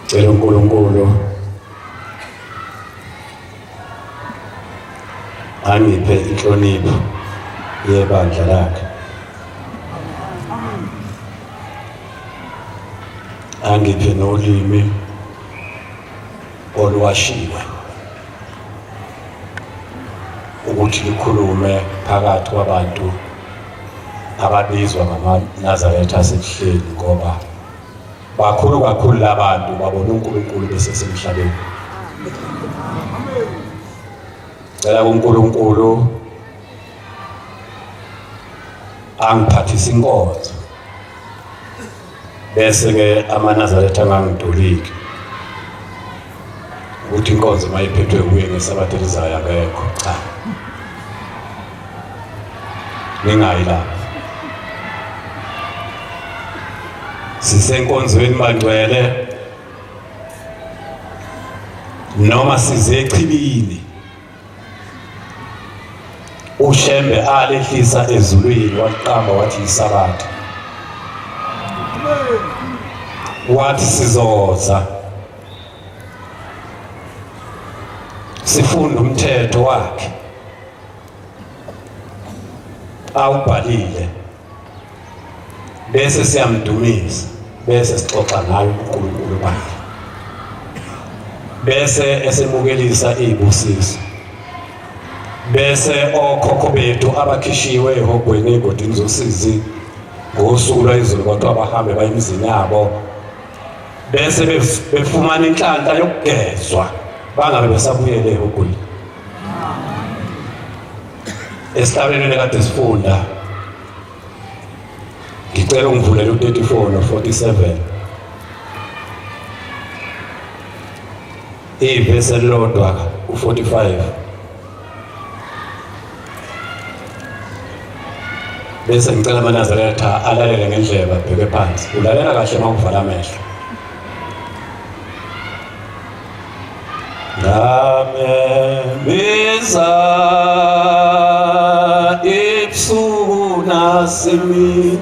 Cela uNkulunkulu angiphe inhlonipho yebandla lakhe. Angiphe nolimi oluwashiwe ukuthi likhulume phakathi kwabantu ababizwa ngamaNazaretha asebuhleni ngoba bakhulu kakhulu labantu babona uNkulunkulu besesemhlabeni. Cela kuNkulunkulu angiphathise inkonzo bese ke amaNazaretha angangidoliki ukuthi inkonzo mayiphethwe kuye ngesabatha elizayo akekho cha ningayi lapho sisenkonzweni bangcwele noma size echibini uShembe alehlisa ezulwini waqamba wathi isabatha wathi sizoza sifunda umthetho wakhe awubhalile bese siyamdumisa bese sixoxa ngayo uNkulunkulu bakhe bese esemukelisa izibusiso bese okhokho bethu abakhishiwe ehogweni egodini zosizi ngosuku lwayizolo kwathiwa bahambe baye emizini yabo bese befumana inhlanhla yokugezwa bangabe besabuyele ehogweni esihlabelweni kade sifunda ngicela ungivulele u-34 no-47 ivesi elilodwa u-45 bese ngicela amaNazaretha alalele ngendlebe abheke phansi ulalela kahle uma uvala amehlo Ngamemeza ebusuku nasemini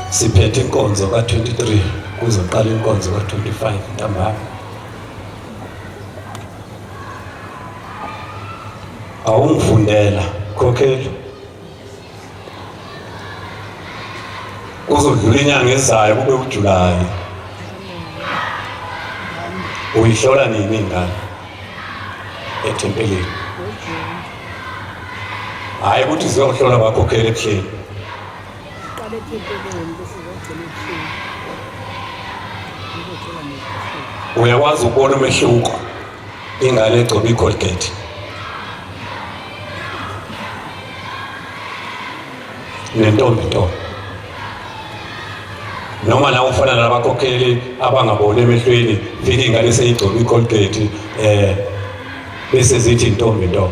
Siphethe inkonzo ka-23 kuzoqala inkonzo ka-25 ntambama. Awungifundela khokheli kuzodlula inyanga ezayo kube uJulayi. Uyihlola nini ingane ethempelini? Hhayi ukuthi ziyohlola bakhokhele ebuhleni. Qala ethempelini bese uzogcina ebuhleni. Uzothola nebuhleni. Uyakwazi ukubona umehluko ingane egcoba i-Colgate nentombi nto. Noma nawe ufana nalabakhokheli abangaboni emehlweni, fika ingane seyigcoba iColgate bese zithi intombi nto.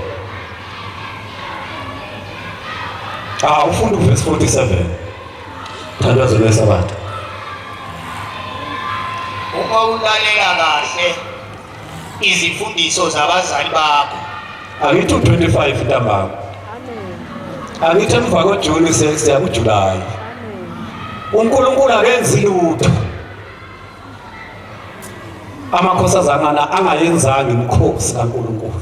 Ah, ufunda uverse 47. Thandazo lweSabatha. Uma ulalela kahle izifundiso zabazali bakho. Angithi u25 ntambama. Angithi emva koJuni siya kuJuly. uNkulunkulu akenzi lutho. Amakhosazana angayenzanga imikhosi kaNkulunkulu.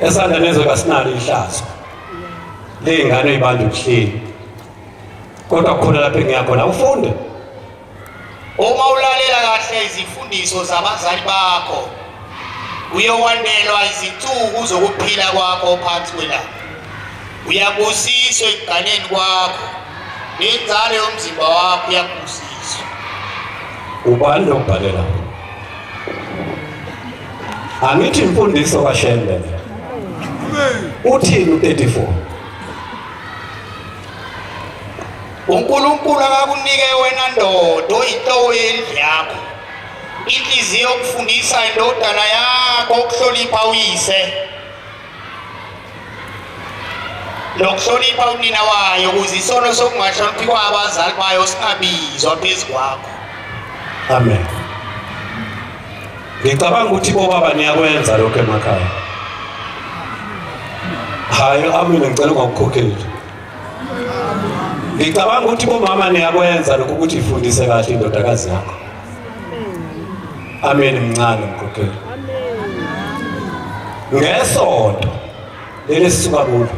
Esanda nezwe kasinalo ihlazo. Ley'ngane ey'banda ubuhleli. Kodwa kukhona lapho engiya khona ufunde. Uma ulalela kahle izifundiso zabazali bakho, uyowanelwa izinsuku zokuphila kwakho phansi kwelanga. Uyabusiswa ekuganeni kwakho, nenzalo yomzimba wakho iyakubusiswa. Ubani lokubhalela? Angithi imfundiso kaShembe le. Uthini u-34? uNkulunkulu akakunike wena ndoda oyinhloko yendlu yakho inhliziyo yokufundisa indodana yakho ukuhlonipha uyise nokuhlonipha unina wayo ukuze isono sokungahloniphi kwabazali bayo singabizwa phezu kwakho. Amen. Ngicabanga ukuthi bobaba niyakwenza lokho emakhaya. Hayi, amina, ngicela ungakukhokheli. Ngicabanga ukuthi bomama niyakwenza lokho ukuthi ifundise kahle indodakazi yakho. Amen, mncane mkhokheli. Ngesonto leli sisuka kulo.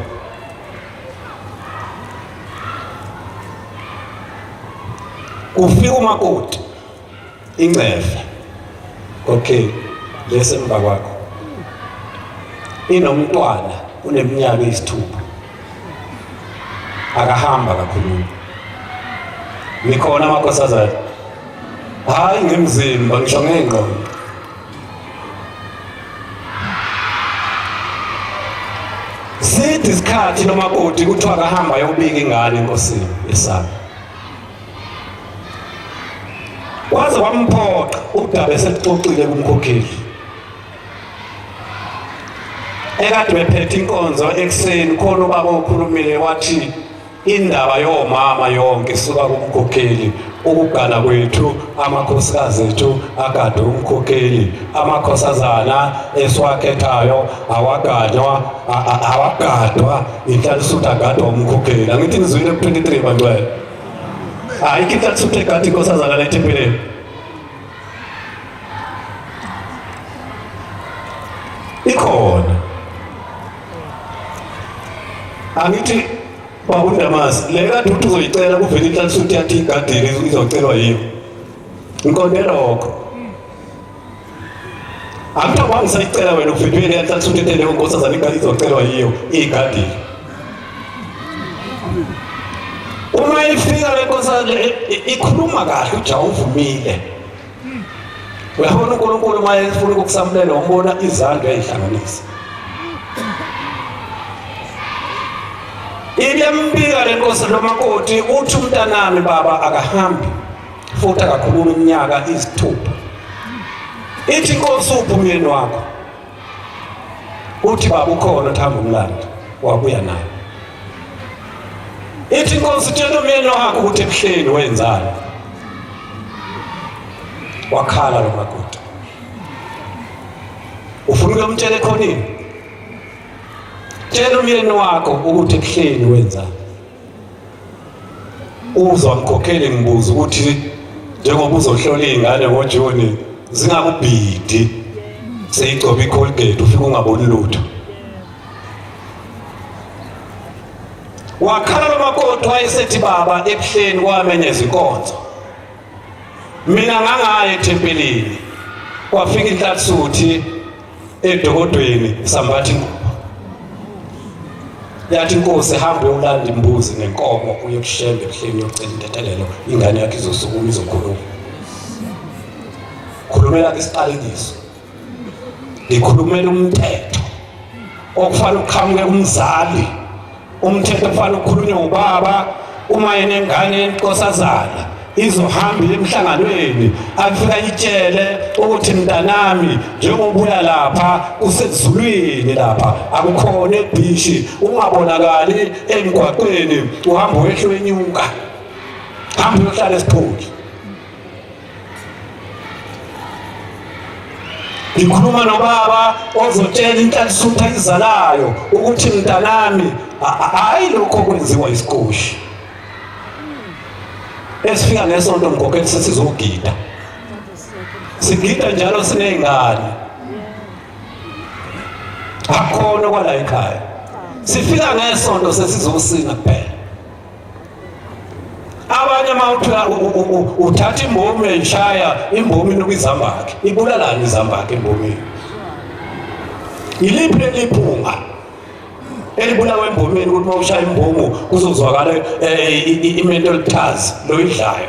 Kufika umakoti ingcefe. Okay, lesi emva kwakho. Inomntwana uneminyaka eyisithupha. Akahamba kakhulu. Nikhona amakhosazana? Hayi ngemzimba ngisho ngengqondo. Sithi isikhathi lomakoti kuthiwa akahamba ayobika ingane enkosini esaba. Waze wamphoqa udaba esekuxoxile kumkhokheli. Ekade bephethe inkonzo ekuseni khona ubaba okhulumile wathi indaba yomama yonke isuka kumkhokheli, ukugana kwethu amakhosikazi ethu agade umkhokheli, amakhosazana esiwakhethayo awagadwa, awagadwa inhlalisuthi, agadwa umkhokheli. Angithi nizwile ku-23 bantwana? Ayikho inhlalisuthi egada inkosazana la ethempelini. Ikhona. Angithi babundamasi le kade uthi uzoyicela kuvele inhlalisuthi yathi igadile izocelwa yiyo. Ngiqonde lokho. Angithi wangisayicela wena uvimbe le nhlalisuthi ethe leyo nkosazana ingane izocelwa yiyo iyigadile. Uma ifika le nkosazana ikhuluma kahle uJawu uvumile. Uyabona uNkulunkulu uma efuna ukukusamulela umbona izandla uyayihlanganisa. Ibiyambika le nkosi lomakoti uthi umntanami baba akahambi futhi akakhulumi iminyaka isithupha. Ithi inkosi uphi umyeni wakho? Uthi baba ukhona uthamba umlando wabuya naye. Ithi inkosi tshela umyeni wakho ukuthi ebuhleni wenzani. Wakhala lo makoti. Ufuna ukuyomtshela ekhoneni? Tshela umyeni wakho ukuthi ebuhleni wenzani. Uzwa mkhokheli ngibuza ukuthi njengoba uzohlola iy'ngane ngoJuni zingakubhidi seyigcoba iColgate ufike ungaboni lutho. Wakhala lo makoti wayesethi baba ebuhleni kwamenyeza inkonzo. Mina ngangaya ethempelini kwafika inhlalisuthi edokodweni sambatha ingubo. Yathi inkosi hambe uyolanda imbuzi nenkomo uye kuShembe ebuhleni uyocela intethelelo ingane yakhe izosukuma izokhuluma. Khulumela ke isiqalekiso. Ngikhulumela umthetho okufanele uqhamuke kumzali, umthetho okufanele ukhulunywe ubaba uma enengane enkosazana. Izohamba iye emhlanganweni, afika itshele ukuthi mntanami, njengoba uya lapha kusezulwini, lapha akukhona ebhishi, ungabonakali emgwaqweni, uhamba wehle wenyuka, hamba uyohlala esipholi. Ngikhuluma nobaba ozotshela inhlanhla izalayo ukuthi mntanami, hayi lokho kwenziwa isikoshi esifika ngesonto, mgogeli, sesizogida, sigida njalo siney'ngane, akukhona kwala ekhaya, sifika ngesonto sesizosina kuphela. Abanye uma uthatha imbomi uyayishaya imbomi, inuka izambakhe, ibulalani izambakhe embomini? Iliphi leli phunga elibulawa embomini ukuthi uma ushaya imbongo kuzozwakala i-menthol tars loyidlayo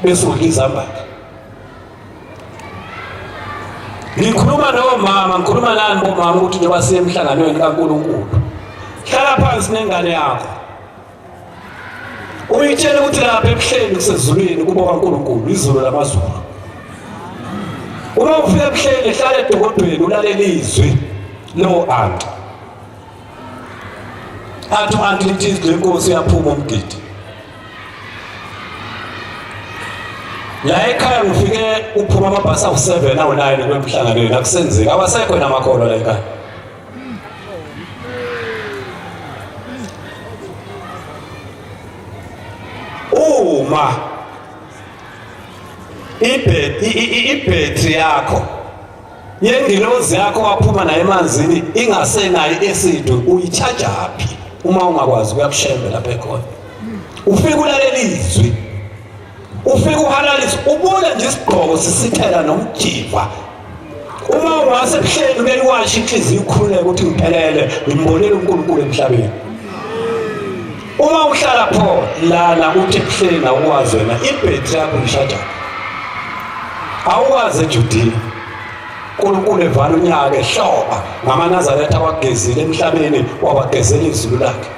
bese udla izambakhe? Ngikhuluma nomama, ngikhuluma nani bomama, ukuthi njengoba siye emhlanganweni kaNkulunkulu, hlala phansi nengane yakho, uyitshele ukuthi lapha ebuhleni kusezulwini kubo kaNkulunkulu, izulu lamazulu. Uma ufika ebuhleni, hlala edokodweni, ulalela izwi lo anti, athi anti lithi izwi lenkosi, uyaphuma umgidi. La ekhaya ngifike uphuma amabhasi awu-7, awu-9 kwemhlanganweni, akusenzeki, awasekho namakholwa la ekhaya. Uma ibhetri yakho yengilozi yakho waphuma nayo emanzini ingasenayo i-acid, uyi-charge-aphi uma ungakwazi ukuya kuShembe lapha ekhona? Ufike ulalela izwi, ufike uhalalise, ubona nje isigqoko sisithela nomjiva. Uma ungase ebuhleni ubeliwasha inhliziyo, ukhululeke ukuthi ngiphelele, ngimbonile uNkulunkulu emhlabeni. Uma uhlala pho lana uthi ebuhleni awukwazi wena, ibhetri yakho uyishaja, awukwazi eJudiya. uNkulunkulu evala unyaka ehloba ngamaNazaretha awagezile emhlabeni, wawagezela izulu lakhe.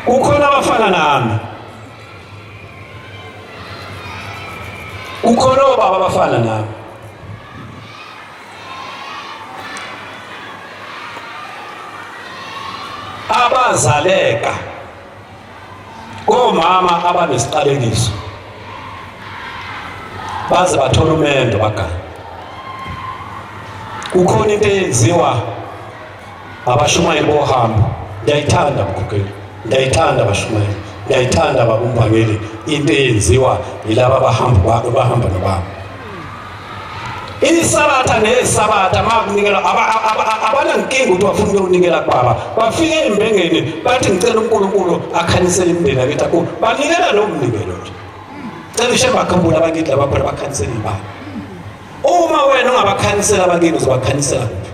Kukhona abafana nami, kukhona obaba abafana nami abazaleka komama abanesiqalekiso, baze bathola umendo bagana. Kukhona into eyenziwa abashumayeli bohambo, ngiyayithanda mkhokheli, ngiyayithanda abashumayeli, ngiyayithanda babumvangeli, into eyenziwa yilaba abahamba bahamba nobaba isabatha nesabatha makunikelwa, abanankinga ukuthi bafuna ukuyonikela kubaba, bafike embengeni bathi ngicela uNkulunkulu akhanyisele imindeni yakithi akho, banikela lo mnikelo nje, cela uShembe akhumbule abakithi laba khona, bakhanyisele ibaba. Uma wena ungabakhanyisela abakini, uzobakhanyisela kuphi?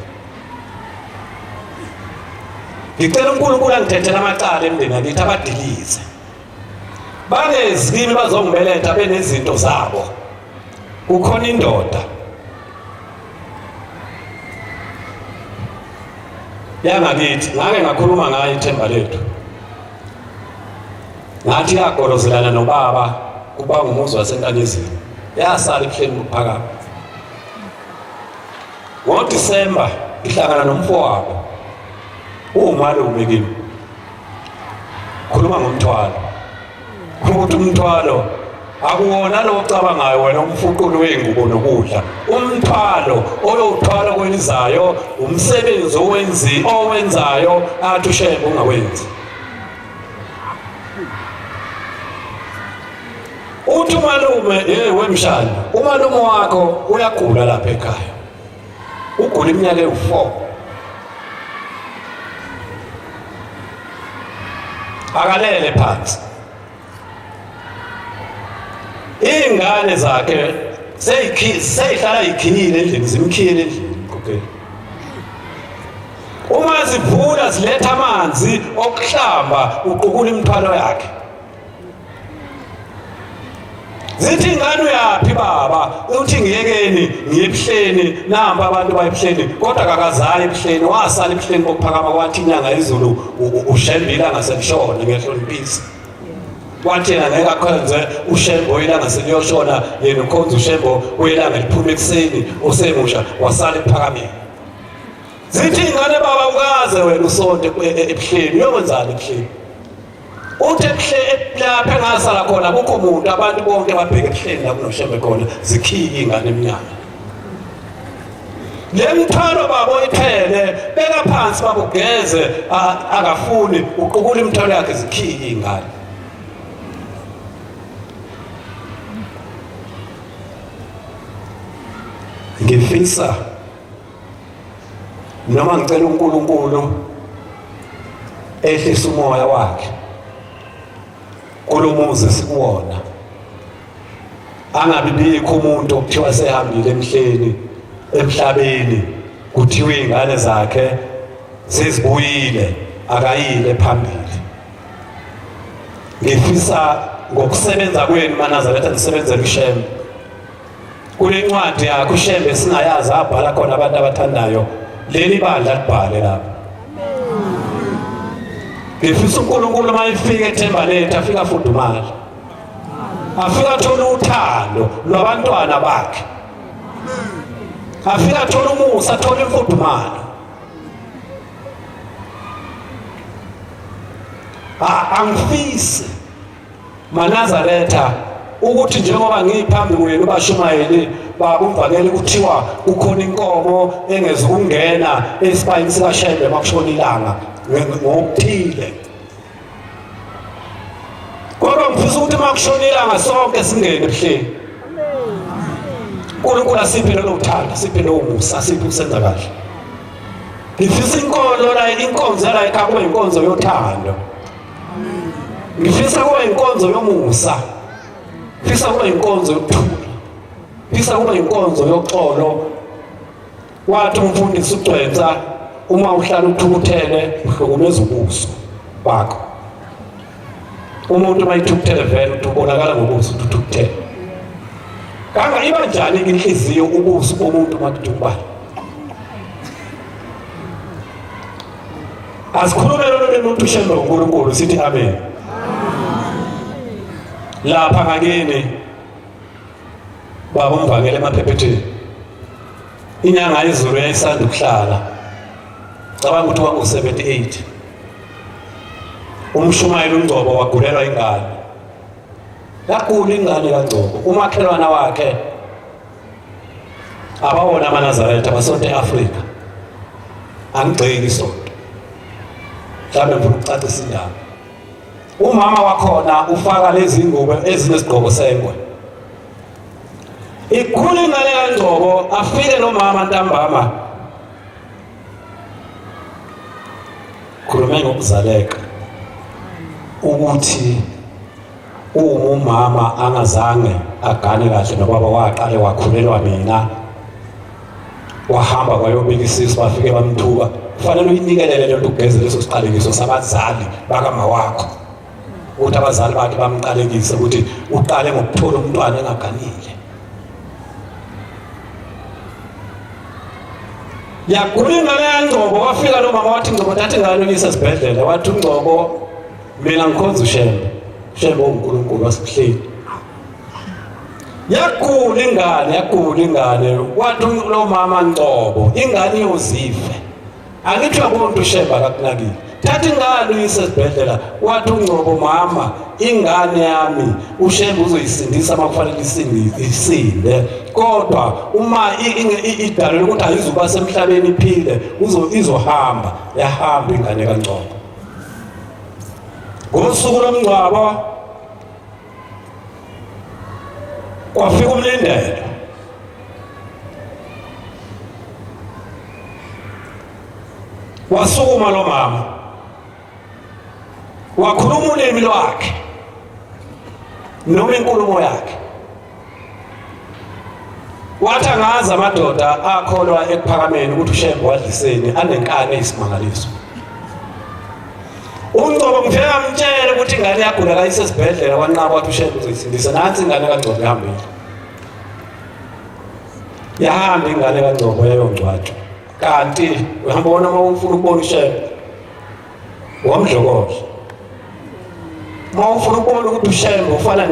Ngicela uNkulunkulu angithethele amacala emndeni yakithi, abadilize, bangezi kimi bazongibeletha benezinto zabo. Kukhona indoda yangakithi, ngake ngakhuluma ngayo ithemba lethu, ngathi yagolozelana nobaba kuba ngumuzi waseNkanyezini, yasala ebuhleni buphakama. NgoDisemba ngihlangana nomfowabo, uwumalume kimi, khuluma ngomthwalo, ukuthi umthwalo akuwona lo ocabangayo wena, umfuqulo wey'ngubo nokudla. Umthwalo oyowuthwala kwelizayo umsebenzi owenzi owenzayo athi uShembe ungawenzi. Uthi umalume, hey wemshana, umalume wakho uyagula lapha ekhaya, ugula iminyaka ewu-4, akalele phansi, iy'ngane zakhe seyihlala yikhiyile endlini, zimkhiyele endlini mkhokheli. Uma zivula ziletha amanzi okuhlamba, uqukula imithwalo yakhe. Zithi ingane, uyaphi baba? Uthi ngiyekeni, ngiye ebuhleni, namba abantu bayebuhleni. Kodwa kakazayi ebuhleni, wasala ebuhleni bokuphakama, kwathi inyanga izulu uShembile angaselishona, ngiyahloniphisa. Wathi yena ngeke akhonze uShembo ilanga seliyoshona, yena ukhonza uShembo welanga liphuma ekuseni, osemusha wasala ephakameni. Zithi ingane baba ukaze wena usonte ebuhleni, uyokwenzani ebuhleni? Uthi ebuhleni lapha engasala khona kukho muntu, abantu bonke babheke ebuhleni la kunoShembe khona, zikhiye ingane emnyango. Le mthwalo babo iphele, beka phansi babo ugeze, akafuni, uqukula imithwalo yakhe zikhiye ingane. Ngifisa noma ngicela uNkulunkulu ehlise umoya wakhe kulomuzi sikuwona, angabi bikho umuntu okuthiwa sehambile emhleni emhlabeni kuthiwe izingane zakhe sezibuyile akayile phambili. Ngifisa ngokusebenza kwenu maNazaretha nisebenzele uShembe. Kule ncwadi yakho uShembe singayazi abhala khona abantu abathandayo, leli bandla libhale lapha. Ngifisa uNkulunkulu uma efika ethemba lethu afika afudumale, afika athole uthando lwabantwana bakhe, afika athole umusa, athole imfudumalo. Angifisi maNazaretha ukuthi njengoba ngiphambi kwenu bashumayeli baba umvangeli kuthiwa kukhona inkomo engezukungena esibayeni sikaShembe makushona ilanga ngokuthile, kodwa ngifisa ukuthi makushona ilanga sonke singene ebuhleni. uNkulunkulu asiphe lolo thando, asiphe lowo musa, asiphe ukusenza kahle. Ngifisa inkolo la, inkonzo la ekhaya kube inkonzo yothando. Ngifisa kube inkonzo yomusa. Ngifisa kube inkonzo yokuthula. Ngifisa kube inkonzo yoxolo. Wathi umfundisi uGcwensa, uma uhlala uthukuthele uhlukumeza ubuso bakho. Umuntu uma ethukuthele vele uthi ubonakala ngobuso ukuthi uthukuthele. Kanga iba njani inhliziyo ubuso bomuntu uma kuthukubala? Asikhulume lolu limi uthi uShembe uNkulunkulu, sithi amen. Lapha ngakini baba umvangeli emaphephetheni, inyanga yezulu yayisanda ukuhlala, cabanga ukuthi kwaku-78. Umshumayeli uNgcobo wagulelwa ingane, yagula ingane kaNgcobo. Umakhelwana wakhe abawona amaNazaretha basonto e-Afrika, angigxeki isonto, mhlawumbe ngifuna ukucacisa indaba. Umama wakhona ufaka lezi ngubo ezinesigqoko sengwe, igula ingane kaNgcobo, afike lo mama ntambama, khulume ngokuzaleka ukuthi uma umama angazange agane kahle nobaba waqale wakhulelwa mina, wahamba kwayobika isisu, bafike bamthuka. Kufanele uyinikelele lento, ugeze leso siqalekiso sabazali bakama wakho, ukuthi abazali bakhe bamqalekise ukuthi uqale ngokuthola umntwana engaganile. Yagula ingane yaNgcobo, wafika lo mama wathi Ngcobo thatha ingane uyise esibhedlela. Wathi uNgcobo mina ngikhonza uShembe, uShembe uNkulunkulu wasebuhleni. Yagula ingane, yagula ingane. Wathi lo mama Ngcobo ingane iyozife, angithi uyabona ukuthi uShembe akakunakile, thatha ingane uyise esibhedlela. Wathi uNgcobo mama ingane yami uShembe uzoyisindisa uma kufanele isinde, kodwa uma idalelwe ukuthi ayizukuba semhlabeni iphile, izohamba. Yahamba ingane kaNgcobo. Ngosuku lomngcwabo kwafika umlindelo, wasukuma lo mama wakhuluma ulimi lwakhe noma inkulumo yakhe, wathi angazi amadoda akholwa ekuphakameni ukuthi uShembe wadliseni anenkani eyisimangaliso. UNgcobo ngifike ngamtshela ukuthi ingane yagula kayise esibhedlela, wanqaba wathi uShembe uzoyisindisa. Nansi ingane kaNgcobo ihambile, yahamba ingane kaNgcobo yayongcwatshwa. Kanti uyambona uma ufuna ukubona uShembe wamdlokodla. Uma ufuna ukubona ukuthi uShembe ufana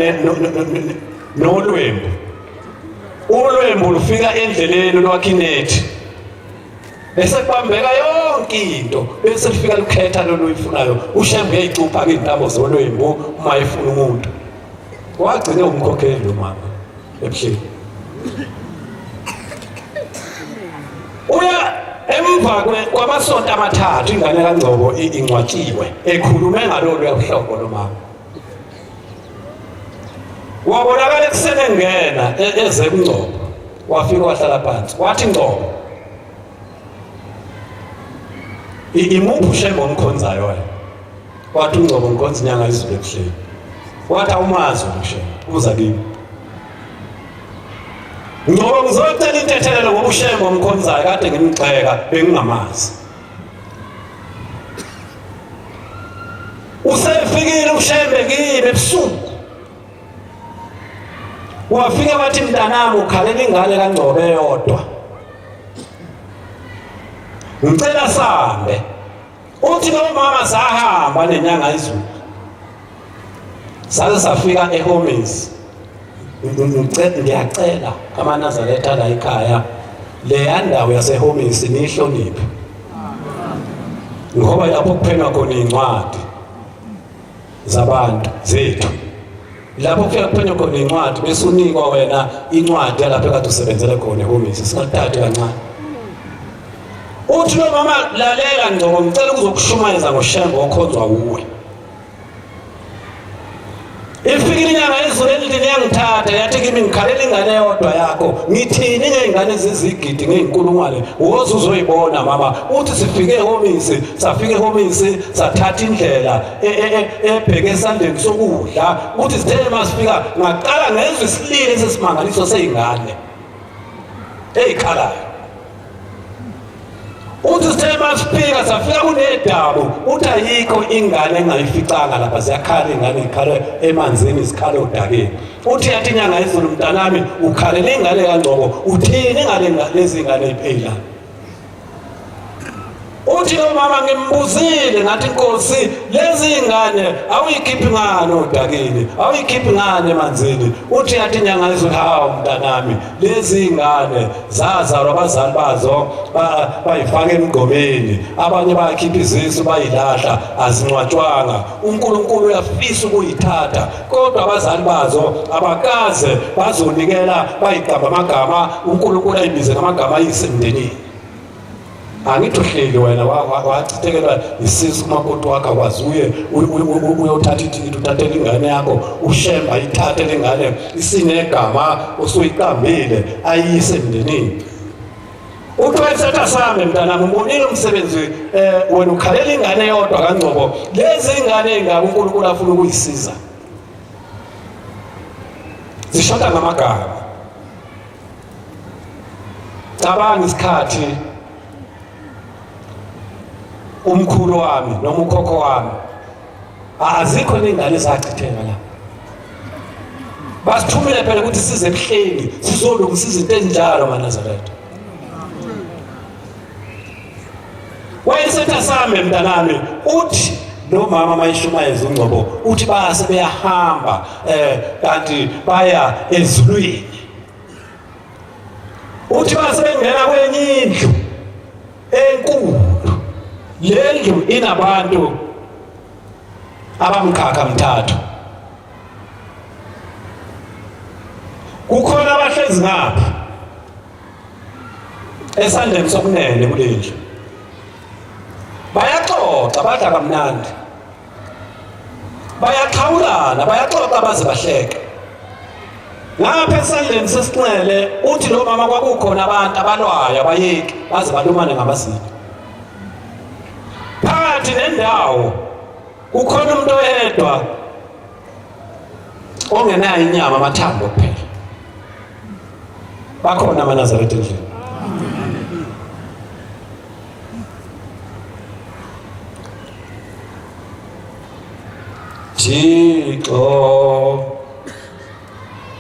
nolwembu, ulwembu lufika endleleni lwakhe inethi, bese kubambeka yonke into, bese lufika lukhetha lolu uyifunayo. UShembe uyayicupha ke intambo zolwembu uma efuna umuntu. Wagcine umkhokheli lo mama ebuhleni. Uya emva kwamasonto amathathu ingane kaNgcobo ingcwatshiwe, ekhulume ngalolu hlobo lo mama. Wabonakala ekuseni engena eze kuNgcobo, wafika wahlala phansi, wathi Ngcobo, imuphi uShembe omkhonzayo wena? Wathi uNgcobo, ngikhonza inyanga izulu ebuhleni. Wathi awumazi wena uShembe, uza kimi. Ngcobo, ngizocela intethelelo ngoba uShembe omkhonzayo kade ngimgxeka bengingamazi. Usefikile uShembe kimi ebusuku, wafika wathi mntanami ukhalela ingane kaNgcobo eyodwa, ngicela sambe. Uthi lo mama sahamba nenyanga izulu, saze safika eHomies. Ngiyacela amaNazaretha la ekhaya, leya ndawo yaseHomies niyihloniphe, ngoba lapho kuphenywa khona iy'ncwadi zabantu zethu, lapho kufika kuphenywa khona incwadi bese unikwa wena incwadi yalapho ekade usebenzele khona ehhovisi. Singakuthathi kancane. Uthi lo mama, lalela Ngcobo, ngicela ukuzokushumayeza ngoShembe okhonzwa wuwe. Ifikile inyanga yezulu endlini yangithatha, yathi kimi ngikhalela ingane eyodwa yakho, ngithini ngey'ngane ezizigidi ngey'nkulungwane, woze uzoyibona mama. Uthi sifike ehhovisi, safika ehhovisi sathatha indlela ebheke esandleni sokudla. Uthi sithe masifika ngaqala ngezwe isililo esesimangaliso sey'ngane ey'khalayo. Uthi sithe masifika safika kunedabu, uthi ayikho ingane engayificanga lapha, ziyakhala ingane, zikhala emanzini, zikhala odakeni. Uthi yathi inyanga izulu, mntanami ukhalela ingane kaNgcobo, uthini ngale lezi ngane iphila? Uthi lo mama ngimbuzile ngathi Nkosi, lezi ingane awuyikhiphi ngani odakeni, awuyikhiphi ngani emanzini? Uthi yathi inyanga izulu, hawu mntanami, lezi ingane zazalwa abazali bazo bayifaka emgqomeni, abanye bayakhipha izisu bayilahla, azingcwatshwanga. uNkulunkulu uyafisa ukuyithatha, kodwa abazali bazo abakaze bazonikela, bayiqamba amagama uNkulunkulu ayibize ngamagama ayise emndenini. Angithi uhleli wena wachithekelwa isisu kumakoti wakho, akwazi uye uyothatha ithikithi uthathele ingane yakho, uShemba ayithathe le ngane isinegama osuyiqambile ayiyise emndenini. Uthi wayethatha sami mntanami, ubonile umsebenzi wena ukhalela ingane eyodwa kaNgcobo, lezi ingane ey'ngaka uNkulunkulu afuna ukuyisiza zishoda ngamagama. Cabanga isikhathi umkhulu wami noma ukhokho wami, azikho ney'ngane ezachitheka la. Basithumile phela ukuthi size ebuhleni sizolungisa izinto ezinjalo maNazaretha. Wayesethi asambe mntanami, uthi lo mama mayishumayeza uNgcobo, uthi base beyahamba kanti baya ezulwini. Uthi base bengena kwenye indlu enkulu, le ndlu inabantu abamkhakha mthathu. Kukhona abahlezi ngapha esandleni sokunene kule ndlu, bayaxoxa, badla kamnandi, bayaxhawulana, bayaxoxa baze bahleke. Ngapha esandleni sesinxele uthi lo mama kwakukhona abantu abalwayo, abayeki baze balumane ngamazinyo. Phakathi nendawo kukhona umuntu oyedwa ongenayo inyama, amathambo kuphela. Bakhona amaNazaretha endlini. Thixo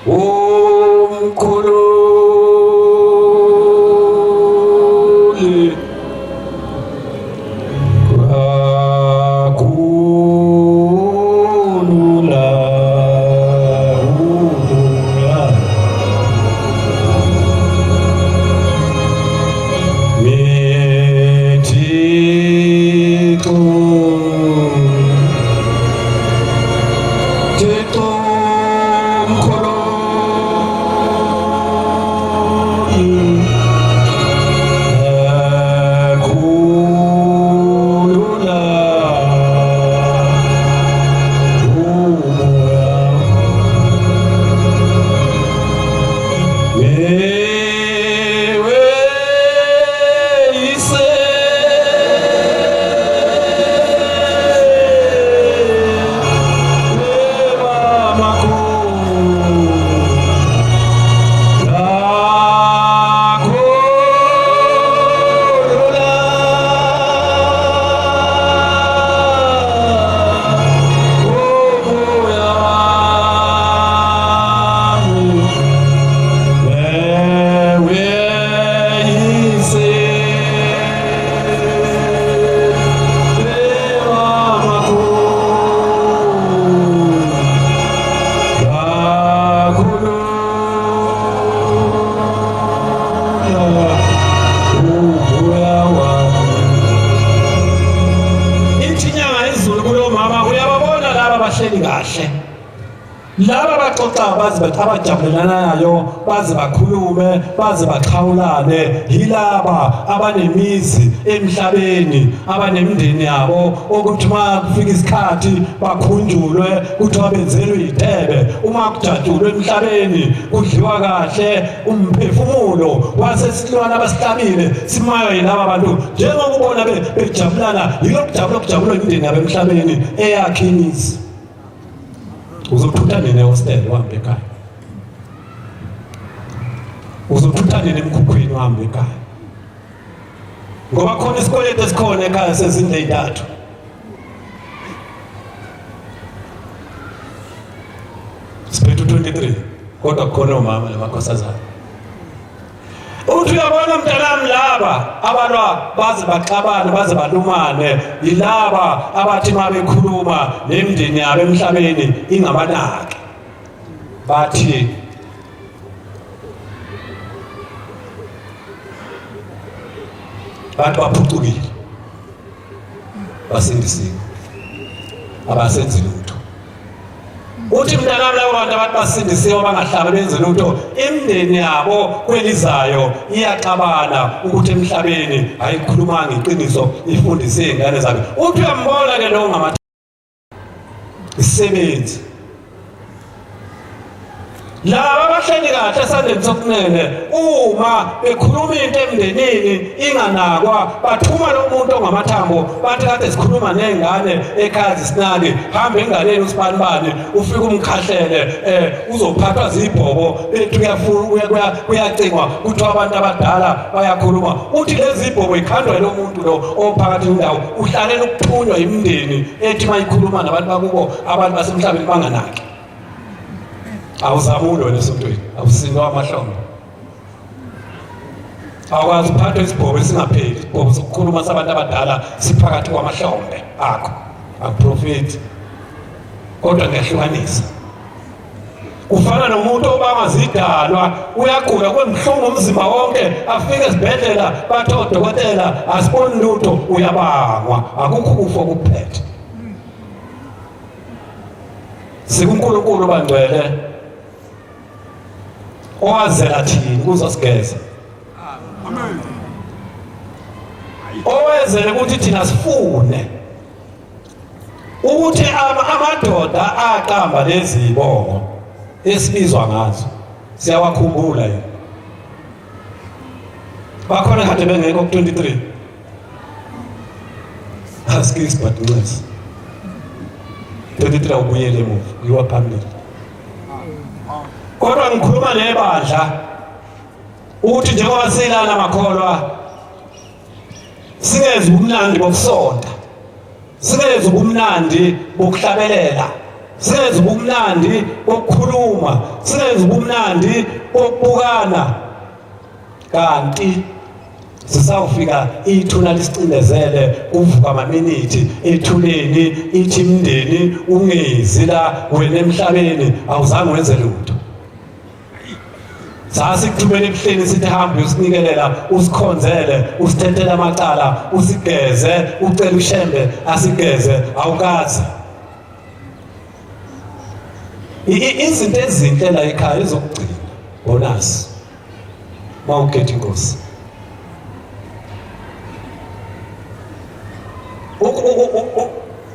umkhululi kakhulu. Khulula umoya. Ewe ise Ithi inyanga izulu kulo mama, uyababona laba bahleli kahle, laba baxoxa baze bathi abajabulelanayo, baze bakhulume, baze baxhawulane, yilaba abanemizi emhlabeni, abanemindeni yabo, okuthi uma kufika isikhathi bakhunjulwe, kuthiwa benzelwe ithebe. Uma kujatshulwe emhlabeni, kudliwa kahle, umphefumulo wasesilwane abasihlabile simaywa yilaba bantu. Njengoba ubona bejabulana, yilokhu jabula okujabulwa imindeni yabo emhlabeni eyakhe imizi. Uzothutha nini ehostel uhambe ekhaya? Uzothutha nini emkhukhwini uhambe ekhaya? Ngoba khona isikweletu esikhona ekhaya sezindlu ey'ntathu. Siphethe u-23, kodwa kukhona omama namakhosazana. Uthi uyabona mntanami, laba abalwa baze baxabane baze balumane yilaba abathi uma bekhuluma nemindeni yabo emhlabeni ingabanaki, bathi bantu baphucukile, basindisiwe, abasenzi lutho. Uthi mntanami, labo bantu abantu basindisiwe abangahlabe benze lutho, imindeni yabo kwelizayo iyaxabana ukuthi emhlabeni ayikhulumanga iqiniso, ifundise iy'ngane zabe. Uthi uyambona ke lo ngama isebenzi laba abahleli kahle esandleni sokunene, uma bekhuluma into emndenini inganakwa, bathuma lo muntu ongamathambo, bathi kade sikhuluma ney'ngane ekhaya zisinaki, hamba enganeni usibanibani, ufike umkhahlele, uzophathwa zibhobo bethu. Kuyacingwa, kuthiwa abantu abadala bayakhuluma. Uthi lezi zibhobo ikhandwa lo muntu lo ophakathi indawo, uhlalela ukuthunywa imindeni ethi uma ikhuluma nabantu bakubo, abantu basemhlabeni banganaki. Awuzamuli wena esontweni, awusindwa amahlombe, awukwazi uphathwe isibhobo esingapheli. Isibhobo sokukhuluma sabantu abadala siphakathi kwamahlombe akho. Akuprofethi, kodwa ngiyahlukanisa. Kufana nomuntu obangwa zidalwa, uyagula kwemhlungu umzimba wonke, afike esibhedlela bathi odokotela asiboni lutho, uyabangwa, akukho ukufa okuphethe. SikuNkulunkulu bangcwele owazela thina kuzosigeza, owezele ukuthi thina sifune ukuthi amadoda aqamba lezi zibongo esibizwa ngazo siyawakhumbula yini? Bakhona kade bengekho ku-23. Askies, but nxesi 23 awubuyele emuva, kuyiwa phambili. Kodwa ngikhuluma nebandla ukuthi njengoba silana makholwa, singeze ubumnandi bokusonta, singeze ubumnandi bokuhlabelela, singeze ubumnandi bokukhuluma, singeze ubumnandi bokubukana, kanti sisawufika ithuna lisicindezele, kuvuka amaminithi ethuneni, ithi imndeni ungezi la wena emhlabeni awuzange wenze lutho. Sasikuthumela ebuhleni sithi hamba uyosinikelela, usikhonzele, usithethele amacala, usigeze, ucele uShembe asigeze, awukaze. Izinto ezinhle la ekhaya ezokugcina bonus mawukhetha inkosi.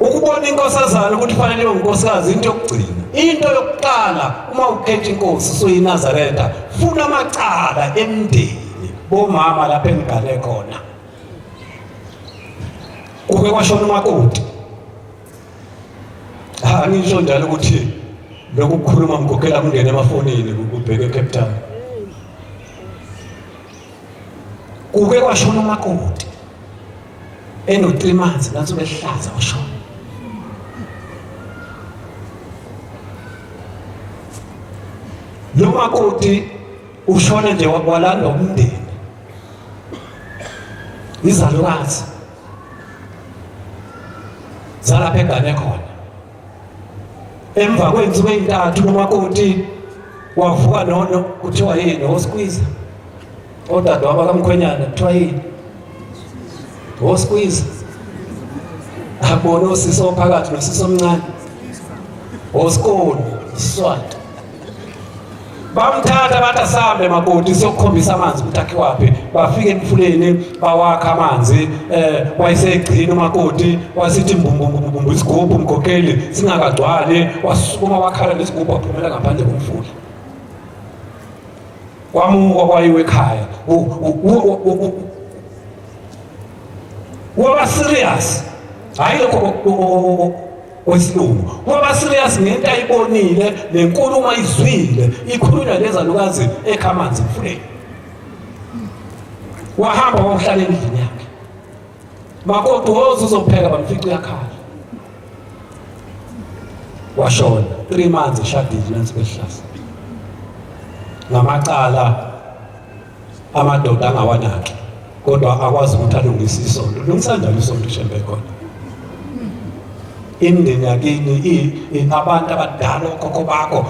Ukubona inkosazana ukuthi fanele ibe unkosikazi into yokugcina. Into yokuqala uma ukhetha inkosi usuyinazaretha, funa amacala emndeni bomama lapha engigane khona. Kuke kwashona umakoti. Ha ngisho njalo ukuthi lokhu kukhuluma ngikhokhela kungena emafonini kubheke eCape Town. Kuke kwashona umakoti eno-3 months nanso behlaza washona. Lo makoti ushone nje walanda umndeni. Izalukazi zalapha egane khona. Emva kwey'nsuku ey'ntathu nomakoti wavuka nono kuthiwa yini osikwiza odadewabo kamkhwenyana kuthiwa yini osikwiza akubona osisi ophakathi nosisi omncane osikoni isiswati bamthatha bathi asambe makoti siyokukhombisa amanzi ukuthi akhiwaphi bafika emfuleni bawakha amanzi eh wayesegcina umakoti wasithi mbumbumbu isigubhu umkhokheli singakagcwali wasukuma wakhala lesigubhu waphumela ngaphandle komfula kwamukwa kwayiwe ekhaya waba serious hayi lokho kwesilungu waba serious ngento ayibonile nenkulumo ayizwile ikhulunywa lezalukazi ekha amanzi emfuleni wahamba wayohlala endlini yakhe makoti woza uzopheka bamfica uyakhala washona 3 months eshadile nansi kwehlasa ngamacala amadoda angawanaki kodwa akwazi ukuthi alungise isonto lungisa njani isonto ishembe khona imindeni yakini abantu abadala okhokho bakho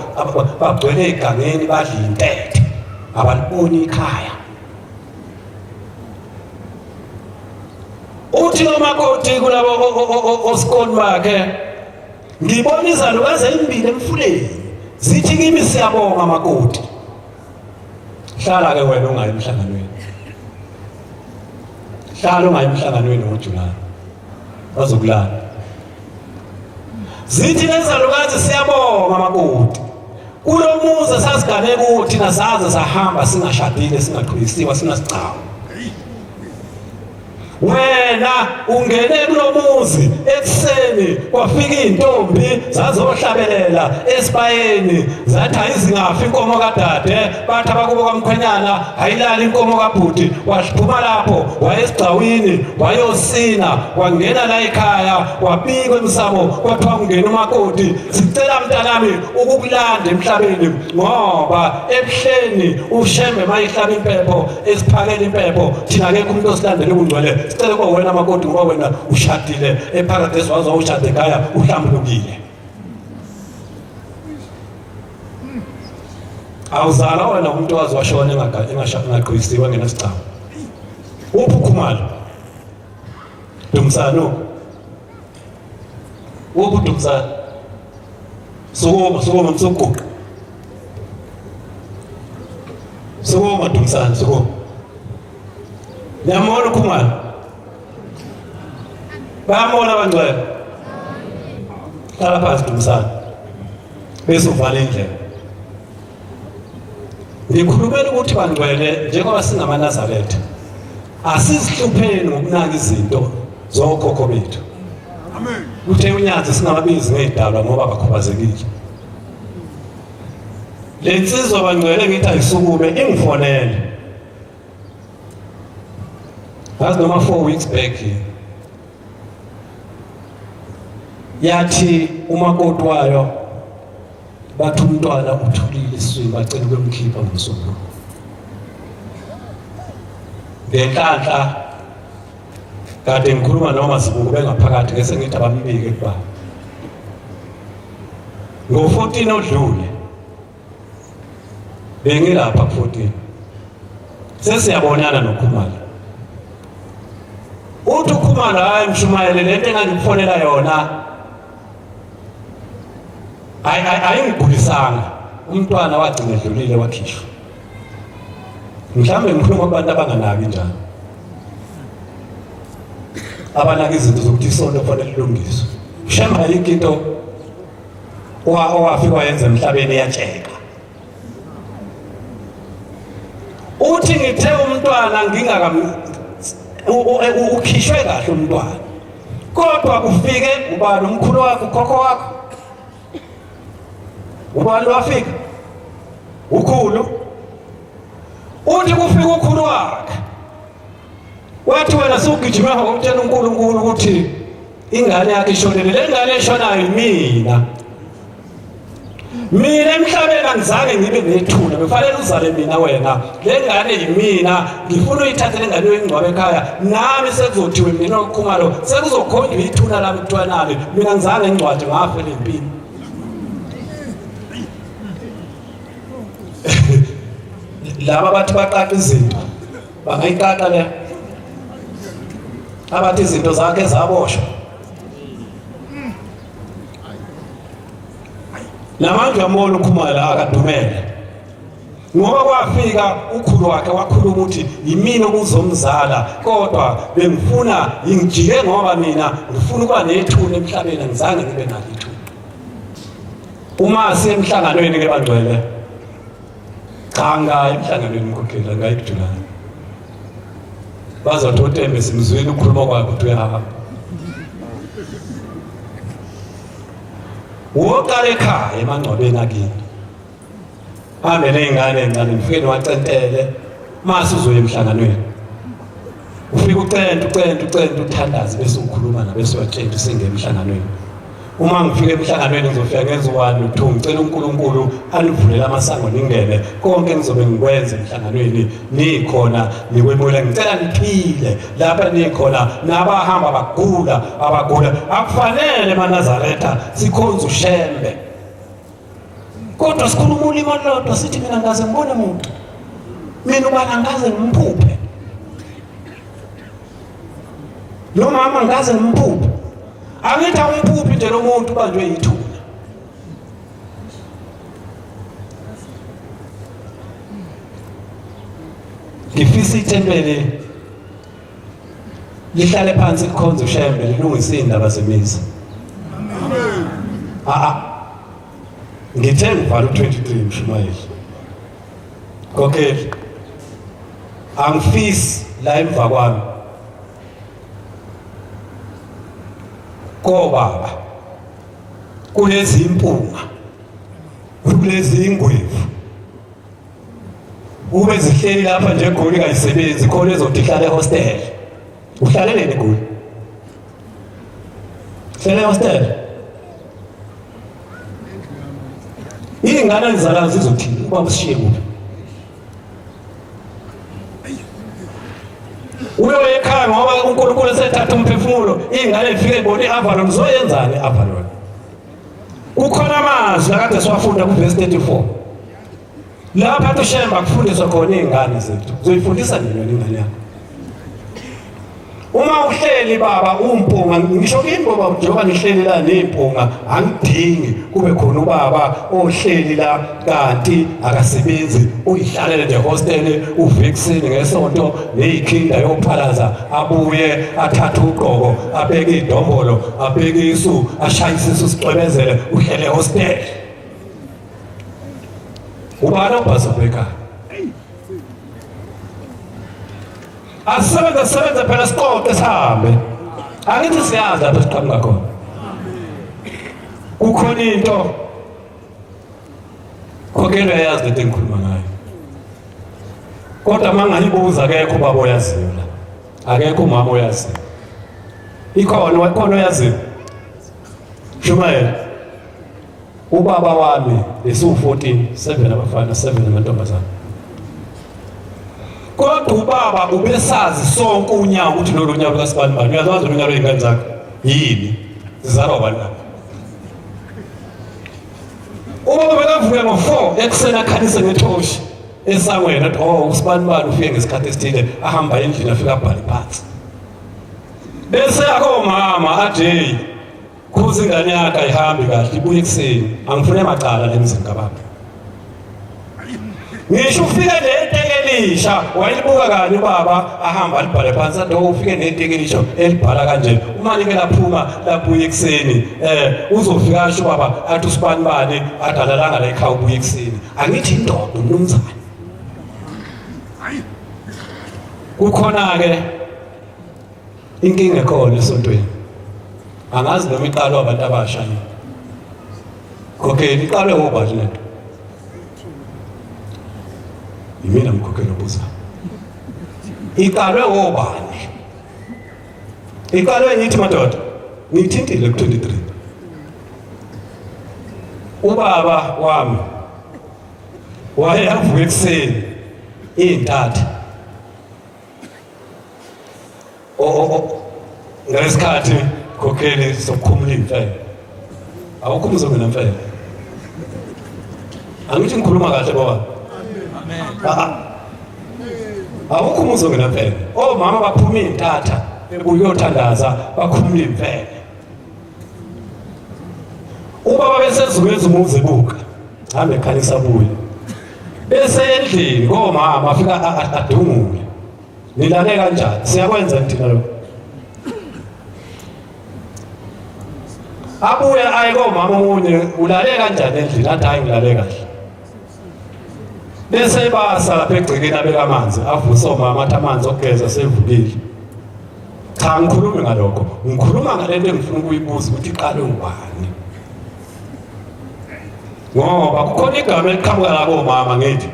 bagcwele egangeni badla intethe abaliboni ikhaya uthi lomakoti kulabo osikoni bakhe ngibona izalukazi ezimbili emfuleni zithi kimi siyabonga makoti hlala ke wena ungayi emhlanganweni hlala ungayi emhlanganweni ngoJulayi bazokulala zithi lezalukazi siyabonga makoti kulo muzi sasigane kuwo thina saze sahamba singashadile singaqhuyisiwa singasigcawu wena ungene kulomuzi ekuseni kwafika izintombi zazohlabelela esibayeni zathi ayizingafi inkomo kadade bathi abakubo kamkhwenyana ayilali inkomo kabhuti waphuma lapho wayesigcawini wayosina wangena la ekhaya wabikwa emsamo kwathiwa kungena umakoti sicela mntanami ukukulanda emhlabeni ngoba ebuhleni ushembe mayihlaba impepho esiphakela impepho thina akekho umuntu osilandela ubungcwele sicela kuba wena makoti ngoba wena ushadile eparadesi waze wawushade ekhaya uhlambulukile awuzala wena umuntu waze washona engagqwisiwe engenasigcawu uphi ukhumalo dumsano uphi udumsano sukuma sukuma msuguqa sukuma dumsani sukuma niyamona ukhumalo bayamona abangcwele hlala phansi dumsani bese uvala indlela ngikhulumela ukuthi bangcwele njengoba singamaNazaretha asizihlupheni ngokunaka izinto zokhokho bethu amen uthe unyazi singababizi ngezidalwa ngoba bakhubazekile le nsizwa bangcwele ngithi ayisukume ingifonele ngazi noma 4 weeks back yathi umakoti wayo bathi umntwana uthulile esiswini bacela ukumkhipha ngomsombuluko ngenhlanhla kade ngikhuluma noma zibuku bengaphakathi ngese ngithi abambike kubaba ngo-14 odlule bengilapha ku-14 sesiyabonana nokhumalo uthi ukhumalo hayi mshumayele lento engangikufonela yona. Ayingigulisanga, umntwana wagcina edlulile wakhishwa. Mhlawumbe ngikhuluma kubantu abanganaki njalo, abanaka izinto zokuthi isonto kufanele lilungiswe. Shemba ayikho into owafika wayenza emhlabeni eyatsheka. Uthi ngithe umntwana ngingakam ukhishwe kahle umntwana, kodwa kufike ubani umkhulu wakho, ukhokho wakho ubani wafika ukhulu. Uthi kufika ukhulu wakhe wathi wena sewugijima ngokutshela uNkulunkulu ukuthi ingane yakhe ishonile. Le ngane eshonayo yimina. Mina emhlabeni angizange ngibe nethuna, bekufanele uzale mina wena. Le ngane yimina, ngifuna uyithathe le ngane uyingcwabe ekhaya. Nami sekuzothiwe mina okhumalo, sekuzokhonjwa ithuna lami kuthiwa nami. Mina ngizange ngingcwatshe, ngafela empini. Laba bathi baqaqa izinto, bangayiqaqa le. Abathi izinto zakhe zaboshwa. Namanje uyambona uKhumalo akadumele, ngoba kwafika ukhulu wakhe wakhuluma ukuthi yimina okuzomzala, kodwa bengifuna ngijike ngoba mina ngifuna ukuba nethuna emhlabeni, angizange ngibe nalo ithuna. Uma sisemhlanganweni ke bangcwele, cha ngayi emhlanganweni mkhokheli, ngayi kujulana. Bazothi uTembe simzwile ukukhuluma kwakhe ukuthi uyahamba. Woqala ekhaya emangcwabeni akini, hambe ney'ngane ey'ncane, nifike niwacentele, mase uzoya emhlanganweni. Ufike ucente ucente ucente uthandaze, bese ukhuluma nabo, bese uyatshela usengena emhlanganweni. Uma ngifika emhlanganweni ngizofika ngenza u-1 no-2, ngicela uNkulunkulu anivulele amasango ningene. Konke engizobe ngikwenza emhlanganweni nikhona nikwemukela, ngicela niphile lapha nikhona. Nabahamba bagula abagula akufanele emaNazaretha sikhonze uShembe, kodwa sikhuluma ulimi olulodwa, sithi mina ngaze ngibone muntu, mina ubani angaze ngimphuphe, lo mama ngaze ngimphuphe. Angithi awumphuphi nje lo muntu ubanjwe yithuna. Ngifisa ithempeli lihlale phansi likhonze uShembe, lilungise iy'ndaba zemizi. Amen. Ngithe ngivala u-23 mshumayeli Kokeli, angifisi la emva kwami kobaba kulezi impunga, kulezi ingwevu ube zihleli lapha nje eGoli kayisebenzi khona ezothi ihlale ehostel. Uhlaleleni eGoli? Hlele ehostel. Iy'ngane ezizalayo zizothini uba usishiye kuphi? Uyoya ekhaya ngoba uNkulunkulu esethatha umphefumulo, iy'ngane zifike zibone i-Avalon, zoyenzani i-Avalon? Kukhona amazwi akade siwafunda kuvesi 34 lapha tushemba kufundiswa khona iy'ngane zethu. Uzoyifundisa nini wena ingane yakho? Uma uhleli baba umpunga, ngisho kimi baba, njengoba ngihleli la ney'mpunga, angidingi kube khona ubaba ohleli la kanti akasebenzi, uyihlalele nje hostele, uvuke ekuseni ngesonto ney'khinda yophalaza, abuye athathe ugqoko, abeke idombolo, abeke isu, ashaye isisu sicwebezele, uhlele hostele. Ubani obhazobhekayo? Asisebenze sisebenze phela siqoqe sihambe. Angithi siyazi lapho siqhamuka khona. Kukhona into Khokhelo yazi lento engikhuluma ngayo. Kodwa uma ngayibuza akekho ubaba oyaziyo la. Akekho umama oyaziyo. Ikhona wakhona oyaziyo. Shumayela. Ubaba wami besiwu-14, 7 abafana, 7 amantombazane. Kodwa ubaba ubesazi sonke unyawo ukuthi lolu nyawo lukasibani bani. Uyazazi unyawo lwey'ngane zakho? Yini? Zizalwa ubani lapho? Ubaba bekavuke ngo-4 ekuseni akhalise ngethoshi esangweni athi oh usibani bani ufike ngesikhathi esithile, ahamba endlini afike abhale phansi. Bese akomama athi hey Khuza ingane yakhe ayihambi kahle ibuye ekuseni. Angifune amacala lemzini kababa. Ngisho ufike neteki elisha wayelibuka kanye ubaba ahamba alibhale phansi athi ufike neteki elisha elibhala kanje uma like laphuma labuya ekuseni uzofika asho ubaba athi usibani bani adalalanga la ekhaya ubuya ekuseni angithi indoda umnumzane. Kukhona ke inkinga ekhona esontweni, angazi noma iqalwa abantu abasha yini. Khokheli iqalwe ngobani lento? Yimina mkhokheli obuza. Iqalwe ngobani? Iqalwe ngithi madoda, ngithintile ku-23. Ubaba wami wayevuka ekuseni iy'ntatha ngalesikhathi khokheli sokukhumula iy'mfene. Awukho umzongena mfene. Angithi ngikhuluma kahle baba? Awukho umzongena mfene. Omama baphuma iy'ntatha bebuya uyothandaza bakhumula iy'mfene. Ubaba besezukwenza umuzi ebuka hambe ekhalisa buye bese endlini komama afika adungule. Nilale kanjani? Siyakwenza thina lokho. Abuye aye komama omunye, ulale kanjani endlini? Athi hayi ngilale kahle. Bese basa lapha egcekeni abeka amanzi, avuse omama athi amanzi okugeza sevukile. Cha, ngikhulume ngalokho, ngikhuluma ngalento engifuna ukuyibuza ukuthi iqalwe ngubani. Ngoba kukhona igama eliqhamuka la komama ngithi